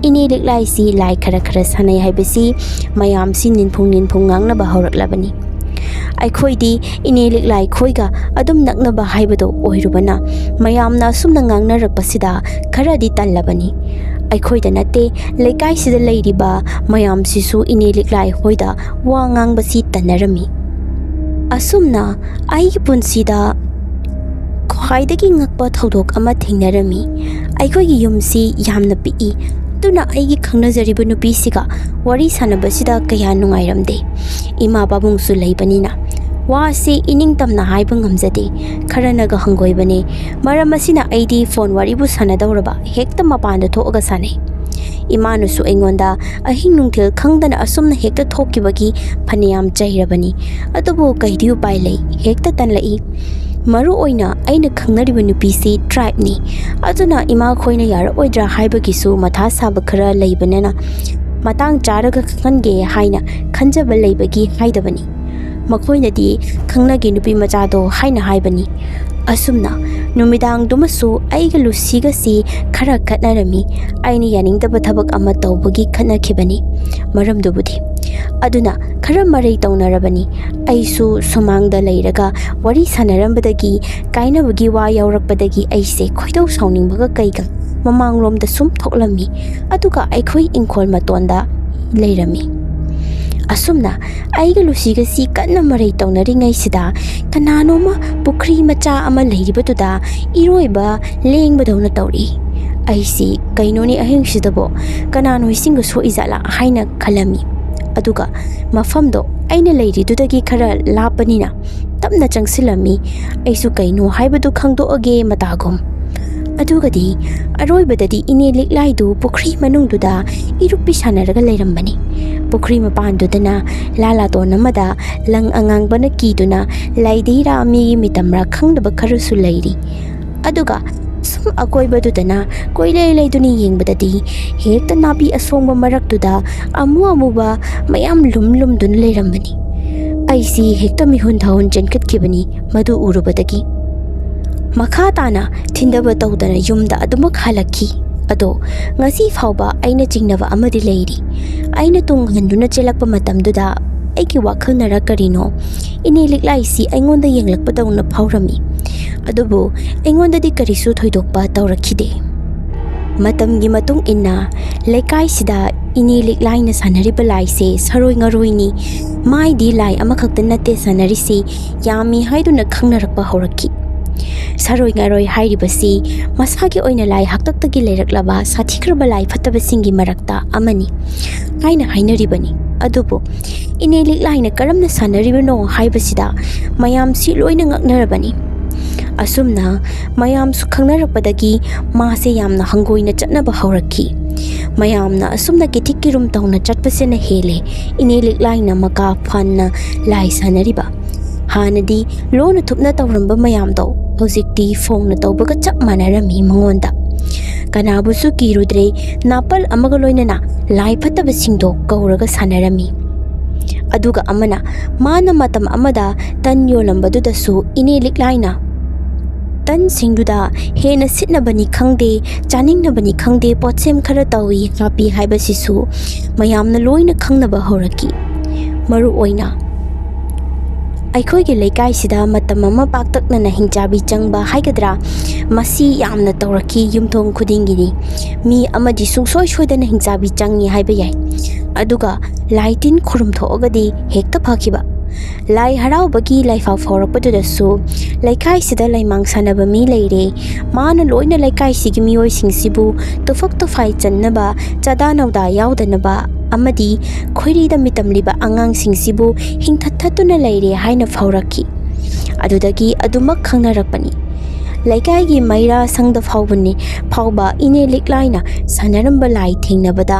ꯏꯅꯦ ꯂꯤꯛꯂꯥꯏꯁꯤ ꯂꯥꯏ ꯈꯔ ꯈꯔ ꯁꯥꯟꯅꯩ ꯍꯥꯏꯕꯁꯤ ꯃꯌꯥꯝꯁꯤ ꯅꯤꯟꯐꯨꯡ ꯅꯤꯟꯐꯨꯡ ꯉꯥꯡꯅꯕ ꯍꯧꯔꯛꯂꯕꯅꯤ꯫ ꯑꯩꯈꯣꯏꯗꯤ ꯏꯅꯦ ꯂꯤꯛꯂꯥꯏ ꯈꯣꯏꯒ ꯑꯗꯨꯝ ꯅꯛꯅꯕ ꯍꯥꯏꯕꯗꯣ ꯑꯣꯏꯔꯨꯕꯅ ꯃꯌꯥꯝꯅ ꯑꯁꯨꯝꯅ ꯉꯥꯡꯅꯔꯛꯄꯁꯤꯗ ꯈꯔꯗꯤ ꯇꯜꯂꯕꯅꯤ꯫ ꯑꯩꯈꯣꯏꯗ ꯅꯠꯇꯦ, ꯂꯩꯀꯥꯏꯁꯤꯗ ꯂꯩꯔꯤꯕ ꯃꯌꯥꯝꯁꯤꯁꯨ ꯏꯅꯦ ꯂꯤꯛꯂꯥꯏ ꯍꯣꯏꯗ ꯋꯥ ꯉꯥꯡꯕꯁꯤ ꯇꯟꯅꯔꯝꯃꯤ꯫ ꯑꯁꯨꯝꯅ ꯑꯩꯒꯤ ꯄꯨꯟꯁꯤꯗ ꯈ꯭ꯋꯥꯏꯗꯒꯤ ꯉꯛꯄ ꯊꯧꯗꯣꯛ ꯑꯃ ꯊꯦꯡꯅꯔꯝꯃꯤ꯫ ꯑꯩꯈꯣꯏꯒꯤ ꯌꯨꯝꯁꯤ ꯌꯥꯝꯅ ꯄꯤꯛꯏ, ꯑꯗꯨꯅ ꯑꯩꯒꯤ ꯈꯪꯅꯖꯔꯤꯕ ꯅꯨꯄꯤꯁꯤꯒ ꯋꯥꯔꯤ ꯁꯥꯟꯅꯕꯁꯤꯗ ꯀꯌꯥ ꯅꯨꯡꯉꯥꯏꯔꯝꯗꯦ꯫ ꯏꯃꯥ ꯄꯥꯕꯨꯡꯁꯨ ꯂꯩꯕꯅꯤꯅ ꯋꯥꯁꯤ ꯏꯅꯤꯡ ꯇꯝꯅ ꯍꯥꯏꯕ ꯉꯝꯖꯗꯦ꯫ ꯈꯔꯅꯒ ꯍꯪꯒꯣꯏꯕꯅꯦ꯫ ꯃꯔꯝ ꯑꯁꯤꯅ ꯑꯩꯗꯤ ꯐꯣꯟ ꯋꯥꯔꯤꯕꯨ ꯁꯥꯟꯅꯗꯧꯔꯕ ꯍꯦꯛꯇ ꯃꯄꯥꯟꯗ ꯊꯣꯛꯑꯒ ꯁꯥꯟꯅꯩ꯫ ꯏꯃꯥꯅꯁꯨ ꯑꯩꯉꯣꯟꯗ ꯑꯍꯤꯡ ꯅꯨꯡꯊꯤꯜ ꯈꯪꯗꯅ ꯑꯁꯨꯝꯅ ꯍꯦꯛꯇ ꯊꯣꯛꯈꯤꯕꯒꯤ ꯐꯅꯌꯥꯝ ꯆꯩꯔꯕꯅꯤ꯫ ꯑꯗꯨꯕꯨ ꯀꯩꯗꯤ ꯎꯄꯥꯏ ꯂꯩ, ꯍꯦꯛꯇ ꯇꯟꯂꯛꯏ꯫ ꯃꯔꯨ ꯑꯣꯏꯅ ꯑꯩꯅ ꯈꯪꯅꯔꯤꯕ ꯅꯨꯄꯤꯁꯤ tribeꯅꯤ꯫ ꯑꯗꯨꯅ ꯏꯃꯥꯈꯣꯏꯅ ꯌꯥꯔꯛꯑꯣꯏꯗ꯭ꯔꯥ ꯍꯥꯏꯕꯒꯤꯁꯨ ꯃꯊꯥ ꯁꯥꯕ ꯈꯔ ꯂꯩꯕꯅꯤꯅ ꯃꯇꯥꯡ ꯆꯥꯔꯒ ꯈꯪꯍꯟꯒꯦ ꯍꯥꯏꯅ ꯈꯟꯖꯕ ꯂꯩꯕꯒꯤ ꯍꯥꯏꯗꯕꯅꯤ꯫ ꯃꯈꯣꯏꯅꯗꯤ "ꯈꯪꯅꯒꯦ ꯅꯨꯄꯤ ꯃꯆꯥꯗꯣ" ꯍꯥꯏꯅ ꯍꯥꯏꯕꯅꯤ꯫ ꯑꯁꯨꯝꯅ ꯅꯨꯃꯤꯗꯥꯡꯗꯨꯃꯁꯨ ꯑꯩꯒ ꯂꯨꯁꯤꯒꯁꯤ ꯈꯔ ꯈꯠꯅꯔꯝꯃꯤ꯫ ꯑꯩꯅ ꯌꯥꯅꯤꯡꯗꯕ ꯊꯕꯛ ꯑꯃ ꯇꯧꯕꯒꯤ ꯈꯠꯅꯈꯤꯕꯅꯤ꯫ ꯃꯔꯝꯗꯨꯕꯨꯗꯤ ꯑꯗꯨꯅ ꯈꯔ ꯃꯔꯩ ꯇꯧꯅꯔꯕꯅꯤ꯫ ꯑꯩꯁꯨ ꯁꯨꯃꯥꯡꯗ ꯂꯩꯔꯒ ꯋꯥꯔꯤ ꯁꯥꯟꯅꯔꯝꯕꯗꯒꯤ ꯀꯥꯏꯅꯕꯒꯤ ꯋꯥ ꯌꯥꯎꯔꯛꯄꯗꯒꯤ ꯑꯩꯁꯦ ꯈꯣꯏꯗꯧ ꯁꯥꯎꯅꯤꯡꯕꯒ ꯀꯩꯒ ꯃꯃꯥꯡꯂꯣꯝꯗ ꯁꯨꯝ ꯊꯣꯛꯂꯝꯃꯤ꯫ ꯑꯗꯨꯒ ꯑꯩꯈꯣꯏ ꯏꯪꯈꯣꯜ ꯃꯇꯣꯟꯗ ꯂꯩꯔꯝꯃꯤ꯫ ꯑꯁꯨꯝꯅ ꯑꯩꯒ ꯂꯨꯁꯤꯒꯁꯤ ꯀꯟꯅ ꯃꯔꯩ ꯇꯧꯅꯔꯤꯉꯩꯁꯤꯗ ꯀꯅꯥꯅꯣꯃ ꯄꯨꯈ꯭ꯔꯤ ꯃꯆꯥ ꯑꯃ ꯂꯩꯔꯤꯕꯗꯨꯗ ꯏꯔꯣꯏꯕ ꯂꯦꯡꯕꯗꯧꯅ ꯇꯧꯔꯛꯏ꯫ ꯑꯩꯁꯤ "ꯀꯩꯅꯣꯅꯦ ꯑꯍꯤꯡꯁꯤꯗꯕꯣ, ꯀꯅꯥꯅꯣ ꯏꯁꯤꯡꯒ ꯁꯣꯛꯏꯖꯥꯠꯂꯥ?" ꯍꯥꯏꯅ ꯈꯜꯂꯝꯃꯤ꯫ ꯑꯗꯨꯒ ꯃꯐꯝꯗꯣ ꯑꯩꯅ ꯂꯩꯔꯤꯗꯨꯗꯒꯤ ꯈꯔ ꯂꯥꯞꯄꯅꯤꯅ ꯇꯞꯅ ꯆꯪꯁꯤꯜꯂꯝꯃꯤ꯫ ꯑꯩꯁꯨ ꯀꯩꯅꯣ ꯍꯥꯏꯕꯗꯨ ꯈꯪꯗꯣꯛꯑꯒꯦ ꯃꯇꯥꯒꯨꯝ꯫ ꯑꯗꯨꯒꯗꯤ ꯑꯔꯣꯏꯕꯗꯗꯤ ꯏꯅꯦ ꯂꯤꯛꯂꯥꯏꯗꯨ ꯄꯨꯈ꯭ꯔꯤ ꯃꯅꯨꯡꯗꯨꯗ ꯏꯔꯨꯞꯄꯤ ꯁꯥꯟꯅꯔꯒ ꯂꯩꯔꯝꯕꯅꯤ꯫ ꯄꯨꯈ꯭ꯔꯤ ꯃꯄꯥꯟꯗꯨꯗꯅ ꯂꯥꯂꯥꯇꯣꯟ ꯑꯃꯗ ꯂꯪ ꯑꯉꯥꯡꯕꯅ ꯀꯤꯗꯨꯅ ꯂꯩꯗꯤꯔꯥ ꯃꯤꯒꯤ ꯃꯤꯇꯝꯔꯥ ꯈꯪꯗꯕ ꯈꯔꯁꯨ ꯂꯩꯔꯤ꯫ ꯑꯗꯨꯒ ꯁꯨꯝ ꯑꯀꯣꯏꯕꯗꯨꯗꯅ ꯀꯣꯏꯂꯩ ꯂꯩꯗꯨꯅ ꯌꯦꯡꯕꯗꯗꯤ ꯍꯦꯛꯇ ꯅꯥꯄꯤ ꯑꯁꯣꯡꯕ ꯃꯔꯛꯇꯨꯗ ꯑꯃꯨ ꯑꯃꯨꯕ ꯃꯌꯥꯝ ꯂꯨꯝ ꯂꯨꯝꯗꯨꯅ ꯂꯩꯔꯝꯕꯅꯤ꯫ ꯑꯩꯁꯤ ꯍꯦꯛꯇ ꯃꯤꯍꯨꯟ ꯊꯥꯍꯨꯟ ꯆꯦꯟꯈꯠꯈꯤꯕꯅꯤ ꯃꯗꯨ ꯎꯔꯨꯕꯗꯒꯤ꯫ ꯃꯈꯥ ꯇꯥꯅ ꯊꯤꯟꯗꯕ ꯇꯧꯗꯅ ꯌꯨꯝꯗ ꯑꯗꯨꯃꯛ ꯍꯜꯂꯛꯈꯤ꯫ ꯑꯗꯣ ꯉꯁꯤ ꯐꯥꯎꯕ ꯑꯩꯅ ꯆꯤꯡꯅꯕ ꯑꯃꯗꯤ ꯂꯩꯔꯤ꯫ ꯑꯩꯅ ꯇꯨꯡ ꯍꯟꯗꯨꯅ ꯆꯦꯜꯂꯛꯄ ꯃꯇꯝꯗꯨꯗ ꯑꯩꯒꯤ ꯋꯥꯈꯜꯅꯔ ꯀꯔꯤꯅꯣ ꯏꯅꯦ ꯂꯤꯛꯂꯥꯏꯁꯤ ꯑꯩꯉꯣꯟꯗ ꯌꯦꯡꯂꯛꯄꯗꯧꯅ ꯐꯥꯎꯔꯝꯃꯤ꯫ ꯑꯗꯨꯕꯨ ꯑꯩꯉꯣꯟꯗꯗꯤ ꯀꯔꯤꯁꯨ ꯊꯣꯏꯗꯣꯛꯄ ꯇꯧꯔꯛꯈꯤꯗꯦ꯫ ꯃꯇꯝꯒꯤ ꯃꯇꯨꯡ ꯏꯟꯅ ꯂꯩꯀꯥꯏꯁꯤꯗ ꯏꯅꯦ ꯂꯤꯛꯂꯥꯏꯅ ꯁꯥꯟꯅꯔꯤꯕ ꯂꯥꯏꯁꯦ ꯁꯔꯣꯏ ꯉꯔꯣꯏꯅꯤ꯫ ꯃꯥꯏꯗꯤ ꯂꯥꯏ ꯑꯃꯈꯛꯇ ꯅꯠꯇꯦ ꯁꯥꯟꯅꯔꯤꯁꯤ, ꯌꯥꯝꯃꯤ ꯍꯥꯏꯗꯨꯅ ꯈꯪꯅꯔꯛꯄ ꯍꯧꯔꯛꯈꯤ꯫ ꯁꯔꯣꯏ ꯉꯔꯣꯏ ꯍꯥꯏꯔꯤꯕꯁꯤ ꯃꯁꯥꯒꯤ ꯑꯣꯏꯅ ꯂꯥꯏ ꯍꯥꯛꯇꯛꯇꯒꯤ ꯂꯩꯔꯛꯂꯕ ꯁꯥꯊꯤꯈ꯭ꯔꯕ ꯂꯥꯏ ꯐꯠꯇꯕꯁꯤꯡꯒꯤ ꯃꯔꯛꯇ ꯑꯃꯅꯤ ꯍꯥꯏꯅ ꯍꯥꯏꯅꯔꯤꯕꯅꯤ꯫ ꯑꯗꯨꯕꯨ ꯏꯅꯦ ꯂꯤꯛꯂꯥꯏꯅ ꯀꯔꯝꯅ ꯁꯥꯟꯅꯔꯤꯕꯅꯣ ꯍꯥꯏꯕꯁꯤꯗ ꯃꯌꯥꯝꯁꯤ ꯂꯣꯏꯅ ꯉꯛꯅꯔꯕꯅꯤ꯫ ꯑꯁꯨꯝꯅ ꯃꯌꯥꯝꯁꯨ ꯈꯪꯅꯔꯛꯄꯗꯒꯤ ꯃꯥꯁꯦ ꯌꯥꯝꯅ ꯍꯪꯒꯣꯏꯅ ꯆꯠꯅꯕ ꯍꯧꯔꯛꯈꯤ꯫ ꯃꯌꯥꯝꯅ ꯑꯁꯨꯝꯅ ꯀꯤꯊꯤꯛ ꯀꯤꯔꯨꯝ ꯇꯧꯅ ꯆꯠꯄꯁꯤꯅ ꯍꯦꯜꯂꯦ ꯏꯅꯦ ꯂꯤꯛꯂꯥꯏꯅ ꯃꯀꯥ ꯐꯥꯟꯅ ꯂꯥꯏ ꯁꯥꯟꯅꯔꯤꯕ꯫ ꯍꯥꯟꯅꯗꯤ ꯂꯣꯟꯅ ꯊꯨꯞꯅ ꯇꯧꯔꯝꯕ ꯃꯌꯥꯝꯗꯣ ꯍꯧꯖꯤꯛꯇꯤ ꯐꯣꯡꯅ ꯇꯧꯕꯒ ꯆꯞ ꯃꯥꯟꯅꯔꯝꯃꯤ ꯃꯉꯣꯟꯗ꯫ ꯀꯅꯥꯕꯨꯁꯨ ꯀꯤꯔꯨꯗ꯭ꯔꯦ, ꯅꯥꯄꯜ ꯑꯃꯒ ꯂꯣꯏꯅꯅ ꯂꯥꯏ ꯐꯠꯇꯕꯁꯤꯡꯗꯣ ꯀꯧꯔꯒ ꯁꯥꯟꯅꯔꯝꯃꯤ꯫ ꯑꯗꯨꯒ ꯑꯃꯅ ꯃꯥꯅ ꯃꯇꯝ ꯑꯃꯗ ꯇꯟ ꯌꯣꯜꯂꯝꯕꯗꯨꯗꯁꯨ ꯏꯅꯦ ꯂꯤꯛꯂꯥꯏꯅ ꯇꯟꯁꯤꯡꯗꯨꯗ ꯍꯦꯟꯅ ꯁꯤꯠꯅꯕꯅꯤ ꯈꯪꯗꯦ, ꯆꯥꯅꯤꯡꯅꯕꯅꯤ ꯈꯪꯗꯦ, ꯄꯣꯠꯁꯦꯝ ꯈꯔ ꯇꯧꯏ ꯍꯥꯞꯄꯤ ꯍꯥꯏꯕꯁꯤꯁꯨ ꯃꯌꯥꯝꯅ ꯂꯣꯏꯅ ꯈꯪꯅꯕ ꯍꯧꯔꯛꯈꯤ꯫ ꯃꯔꯨ ꯑꯣꯏꯅ ꯑꯩꯈꯣꯏꯒꯤ ꯂꯩꯀꯥꯏꯁꯤꯗ ꯃꯇꯝ ꯑꯃ ꯄꯥꯛꯇꯛꯅꯅ ꯍꯤꯡꯆꯥꯕꯤ ꯆꯪꯕ ꯍꯥꯏꯒꯗ꯭ꯔꯥ, ꯃꯁꯤ ꯌꯥꯝꯅ ꯇꯧꯔꯛꯈꯤ꯫ ꯌꯨꯝꯊꯣꯡ ꯈꯨꯗꯤꯡꯒꯤꯅꯤ꯫ ꯃꯤ ꯑꯃꯗꯤ ꯁꯨꯡꯁꯣꯏ ꯁꯣꯏꯗꯅ ꯍꯤꯡꯆꯥꯕꯤ ꯆꯪꯉꯤ ꯍꯥꯏꯕ ꯌꯥꯏ꯫ ꯑꯗꯨꯒ ꯂꯥꯏ ꯇꯤꯟ ꯈꯨꯔꯨꯝ ꯊꯣꯛꯑꯒꯗꯤ ꯍꯦꯛꯇ ꯐꯈꯤꯕ꯫ ꯂꯥꯏ ꯍꯔꯥꯎꯕꯒꯤ ꯂꯥꯏꯐꯥꯎ ꯐꯥꯎꯔꯛꯄꯗꯨꯗꯁꯨ ꯂꯩꯀꯥꯏꯁꯤꯗ ꯂꯩꯃꯥꯡ ꯁꯥꯟꯅꯕ ꯃꯤ ꯂꯩꯔꯦ, ꯃꯥꯅ ꯂꯣꯏꯅ ꯂꯩꯀꯥꯏꯁꯤꯒꯤ ꯃꯤꯑꯣꯏꯁꯤꯡꯁꯤꯕꯨ ꯇꯨꯐꯛ ꯇꯨꯐꯥꯏ ꯆꯟꯅꯕ, ꯆꯥꯗꯥ ꯅꯧꯗꯥ ꯌꯥꯎꯗꯅꯕ ꯑꯃꯗꯤ ꯈꯣꯏꯔꯤꯗ ꯃꯤꯇꯝꯂꯤꯕ ꯑꯉꯥꯡꯁꯤꯡꯁꯤꯕꯨ ꯍꯤꯡꯊꯠꯊꯠꯇꯨꯅ ꯂꯩꯔꯦ ꯍꯥꯏꯅ ꯐꯥꯎꯔꯛꯈꯤ꯫ ꯑꯗꯨꯗꯒꯤ ꯑꯗꯨꯃꯛ ꯈꯪꯅꯔꯛꯄꯅꯤ꯫ ꯂꯩꯀꯥꯏꯒꯤ ꯃꯩꯔꯥ ꯁꯪꯗ ꯐꯥꯎꯕꯅꯤ ꯐꯥꯎꯕ ꯏꯅꯦ ꯂꯤꯛꯂꯥꯏꯅ ꯁꯥꯟꯅꯔꯝꯕ ꯂꯥꯏ ꯊꯦꯡꯅꯕꯗ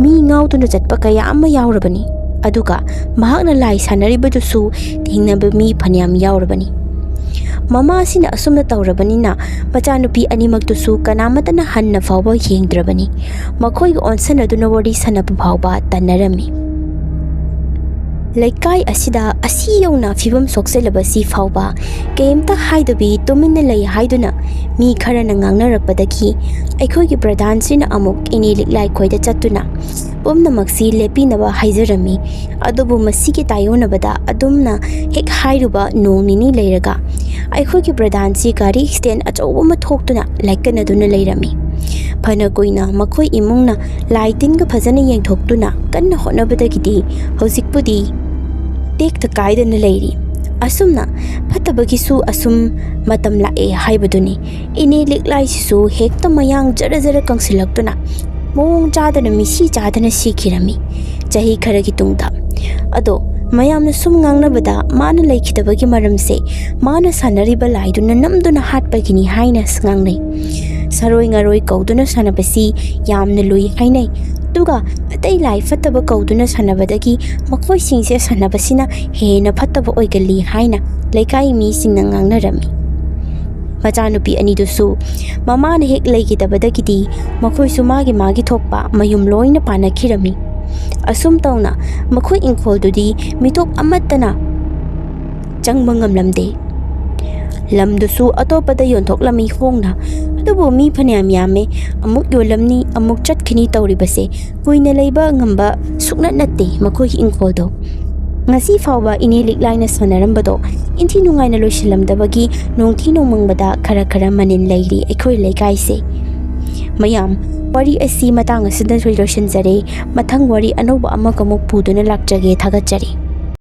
ꯃꯤ ꯉꯥꯎꯗꯨꯅ ꯆꯠꯄ ꯀꯌꯥ ꯑꯃ ꯌꯥꯎꯔꯕꯅꯤ꯫ ꯑꯗꯨꯒ ꯃꯍꯥꯛꯅ ꯂꯥꯏ ꯁꯥꯟꯅꯔꯤꯕꯗꯨꯁꯨ ꯊꯦꯡꯅꯕ ꯃꯤ ꯐꯅꯌꯥꯝ ꯌꯥꯎꯔꯕꯅꯤ꯫ ꯃꯃꯥ ꯑꯁꯤꯅ ꯑꯁꯨꯝꯅ ꯇꯧꯔꯕꯅꯤꯅ ꯃꯆꯥꯅꯨꯄꯤ ꯑꯅꯤꯃꯛꯇꯨꯁꯨ ꯀꯅꯥꯃꯠꯇꯅ ꯍꯟꯅ ꯐꯥꯎꯕ ꯌꯦꯡꯗ꯭ꯔꯕꯅꯤ꯫ ꯃꯈꯣꯏꯒ ꯑꯣꯟꯁꯟꯅꯗꯨꯅ ꯋꯥꯔꯤ ꯁꯥꯟꯅꯕ ꯐꯥꯎꯕ ꯇꯟꯅꯔꯝꯃꯤ꯫ ꯂꯩꯀꯥꯏ ꯑꯁꯤꯗ ꯑꯁꯤ ꯌꯧꯅ ꯐꯤꯕꯝ ꯁꯣꯛꯆꯜꯂꯕꯁꯤ ꯐꯥꯎꯕ ꯀꯩꯝꯇ ꯍꯥꯏꯗꯕꯤ ꯇꯨꯃꯤꯟꯅ ꯂꯩ ꯍꯥꯏꯗꯨꯅ ꯃꯤ ꯈꯔꯅ ꯉꯥꯡꯅꯔꯛꯄꯗꯒꯤ ꯑꯩꯈꯣꯏꯒꯤ ꯄ꯭ꯔꯙꯥꯟꯁꯤꯅ ꯑꯃꯨꯛ ꯏꯅꯦ ꯂꯤꯛꯂꯥꯏ ꯈꯣꯏꯗ ꯆꯠꯇꯨꯅ ꯄꯨꯝꯅꯃꯛꯁꯤ ꯂꯦꯞꯄꯤꯅꯕ ꯍꯥꯏꯖꯔꯝꯃꯤ꯫ ꯑꯗꯨꯕꯨ ꯃꯁꯤꯒꯤ ꯇꯥꯏꯌꯣꯟꯅꯕꯗ ꯑꯗꯨꯝꯅ ꯍꯦꯛ ꯍꯥꯏꯔꯨꯕ ꯅꯣꯡ ꯅꯤꯅꯤ ꯂꯩꯔꯒ ꯑꯩꯈꯣꯏꯒꯤ ꯄ꯭ꯔꯙꯥꯟꯁꯤ ꯒꯥꯔꯤ ꯁ꯭ꯇꯦꯟ ꯑꯆꯧꯕ ꯑꯃ ꯊꯣꯛꯇꯨꯅ ꯂꯥꯏꯀꯠꯅꯗꯨꯅ ꯂꯩꯔꯝꯃꯤ꯫ ꯐꯅ ꯀꯨꯏꯅ ꯃꯈꯣꯏ ꯏꯃꯨꯡꯅ ꯂꯥꯏ ꯇꯤꯟꯒ ꯐꯖꯅ ꯌꯦꯡꯊꯣꯛꯇꯨꯅ ꯀꯟꯅ ꯍꯣꯠꯅꯕꯗꯒꯤꯗꯤ ꯍꯧꯖꯤꯛꯄꯨꯗꯤ ꯇꯦꯛꯇ ꯀꯥꯏꯗꯅ ꯂꯩꯔꯤ꯫ ꯑꯁꯨꯝꯅ ꯐꯠꯇꯕꯒꯤꯁꯨ ꯑꯁꯨꯝ ꯃꯇꯝ ꯂꯥꯛꯑꯦ ꯍꯥꯏꯕꯗꯨꯅꯤ꯫ ꯏꯅꯦ ꯂꯤꯛꯂꯥꯏꯁꯤꯁꯨ ꯍꯦꯛꯇ ꯃꯌꯥꯡ ꯖꯔ ꯖꯔ ꯀꯪꯁꯤꯜꯂꯛꯇꯨꯅ ꯃꯑꯣꯡ ꯆꯥꯗꯅ ꯃꯤꯁꯤ ꯆꯥꯗꯅ ꯁꯤꯈꯤꯔꯝꯃꯤ꯫ ꯆꯍꯤ ꯈꯔꯒꯤ ꯇꯨꯡꯗ꯫ ꯑꯗꯣ ꯃꯌꯥꯝꯅ ꯁꯨꯝ ꯉꯥꯡꯅꯕꯗ ꯃꯥꯅ ꯂꯩꯈꯤꯗꯕꯒꯤ ꯃꯔꯝꯁꯦ ꯃꯥꯅ ꯁꯥꯟꯅꯔꯤꯕ ꯂꯥꯏꯗꯨꯅ ꯅꯝꯗꯨꯅ ꯍꯥꯠꯄꯒꯤꯅꯤ ꯍꯥꯏꯅ ꯉꯥꯡꯅꯩ꯫ ꯁꯔꯣꯏ ꯉꯥꯔꯣꯏ ꯀꯧꯗꯨꯅ ꯁꯥꯟꯅꯕꯁꯤ ꯌꯥꯝꯅ ꯂꯨꯏ ꯍꯥꯏꯅꯩ꯫ ꯑꯗꯨꯒ ꯑꯇꯩ ꯂꯥꯏ ꯐꯠꯇꯕ ꯀꯧꯗꯨꯅ ꯁꯥꯟꯅꯕꯗꯒꯤ ꯃꯈꯣꯏꯁꯤꯡꯁꯦ ꯁꯥꯟꯅꯕꯁꯤꯅ ꯍꯦꯟꯅ ꯐꯠꯇꯕ ꯑꯣꯏꯒꯜꯂꯤ ꯍꯥꯏꯅ ꯂꯩꯀꯥꯏ ꯃꯤꯁꯤꯡꯅ ꯉꯥꯡꯅꯔꯝꯃꯤ꯫ ꯃꯆꯥꯅꯨꯄꯤ ꯑꯅꯤꯗꯨꯁꯨ ꯃꯃꯥꯅ ꯍꯦꯛ ꯂꯩꯈꯤꯗꯕꯗꯒꯤꯗꯤ ꯃꯈꯣꯏꯁꯨ ꯃꯥꯒꯤ ꯃꯥꯒꯤ ꯊꯣꯛꯄ ꯃꯌꯨꯝ ꯂꯣꯏꯅ ꯄꯥꯟꯅꯈꯤꯔꯝꯃꯤ꯫ ꯑꯁꯨꯝ ꯇꯧꯅ ꯃꯈꯣꯏ ꯏꯪꯈꯣꯜꯗꯨꯗꯤ ꯃꯤꯇꯣꯞ ꯑꯃꯠꯇꯅ ꯆꯪꯕ ꯉꯝꯂꯝꯗꯦ꯫ ꯂꯝꯗꯨꯁꯨ ꯑꯇꯣꯞꯄꯗ ꯌꯣꯟꯊꯣꯛꯂꯝꯃꯤ ꯍꯣꯡꯅ꯫ ꯑꯗꯨꯕꯨ ꯃꯤ ꯐꯅꯌꯥꯝ ꯌꯥꯝꯃꯦ꯫ ꯑꯃꯨꯛ ꯌꯣꯜꯂꯝꯅꯤ, ꯑꯃꯨꯛ ꯆꯠꯈꯤꯅꯤ ꯇꯧꯔꯤꯕꯁꯦ ꯀꯨꯏꯅ ꯂꯩꯕ ꯉꯝꯕ ꯁꯨꯛꯅꯠ ꯅꯠꯇꯦ ꯃꯈꯣꯏꯒꯤ ꯏꯪꯈꯣꯜꯗꯣ꯫ ꯉꯁꯤ ꯐꯥꯎꯕ ꯏꯅꯦ ꯂꯤꯛꯂꯥꯏꯅ ꯁꯥꯟꯅꯔꯝꯕꯗꯣ ꯏꯟꯊꯤ ꯅꯨꯡꯉꯥꯏꯅ ꯂꯣꯏꯁꯤꯜꯂꯝꯗꯕꯒꯤ ꯅꯣꯡꯊꯤ ꯅꯣꯡꯃꯪꯕꯗ ꯈꯔ ꯈꯔ ꯃꯅꯤꯟ ꯂꯩꯔꯤ ꯑꯩꯈꯣꯏ ꯂꯩꯀꯥꯏꯁꯦ꯫ ꯃꯌꯥꯝ, ꯋꯥꯔꯤ ꯑꯁꯤ ꯃꯇꯥꯡ ꯑꯁꯤꯗ ꯂꯣꯏꯁꯤꯟꯖꯔꯦ꯫ ꯃꯊꯪ ꯋꯥꯔꯤ ꯑꯅꯧꯕ ꯑꯃꯒ ꯑꯃꯨꯛ ꯄꯨꯗꯨꯅ ꯂꯥꯛꯆꯒꯦ꯫ ꯊꯥꯒꯠꯆꯔꯤ꯫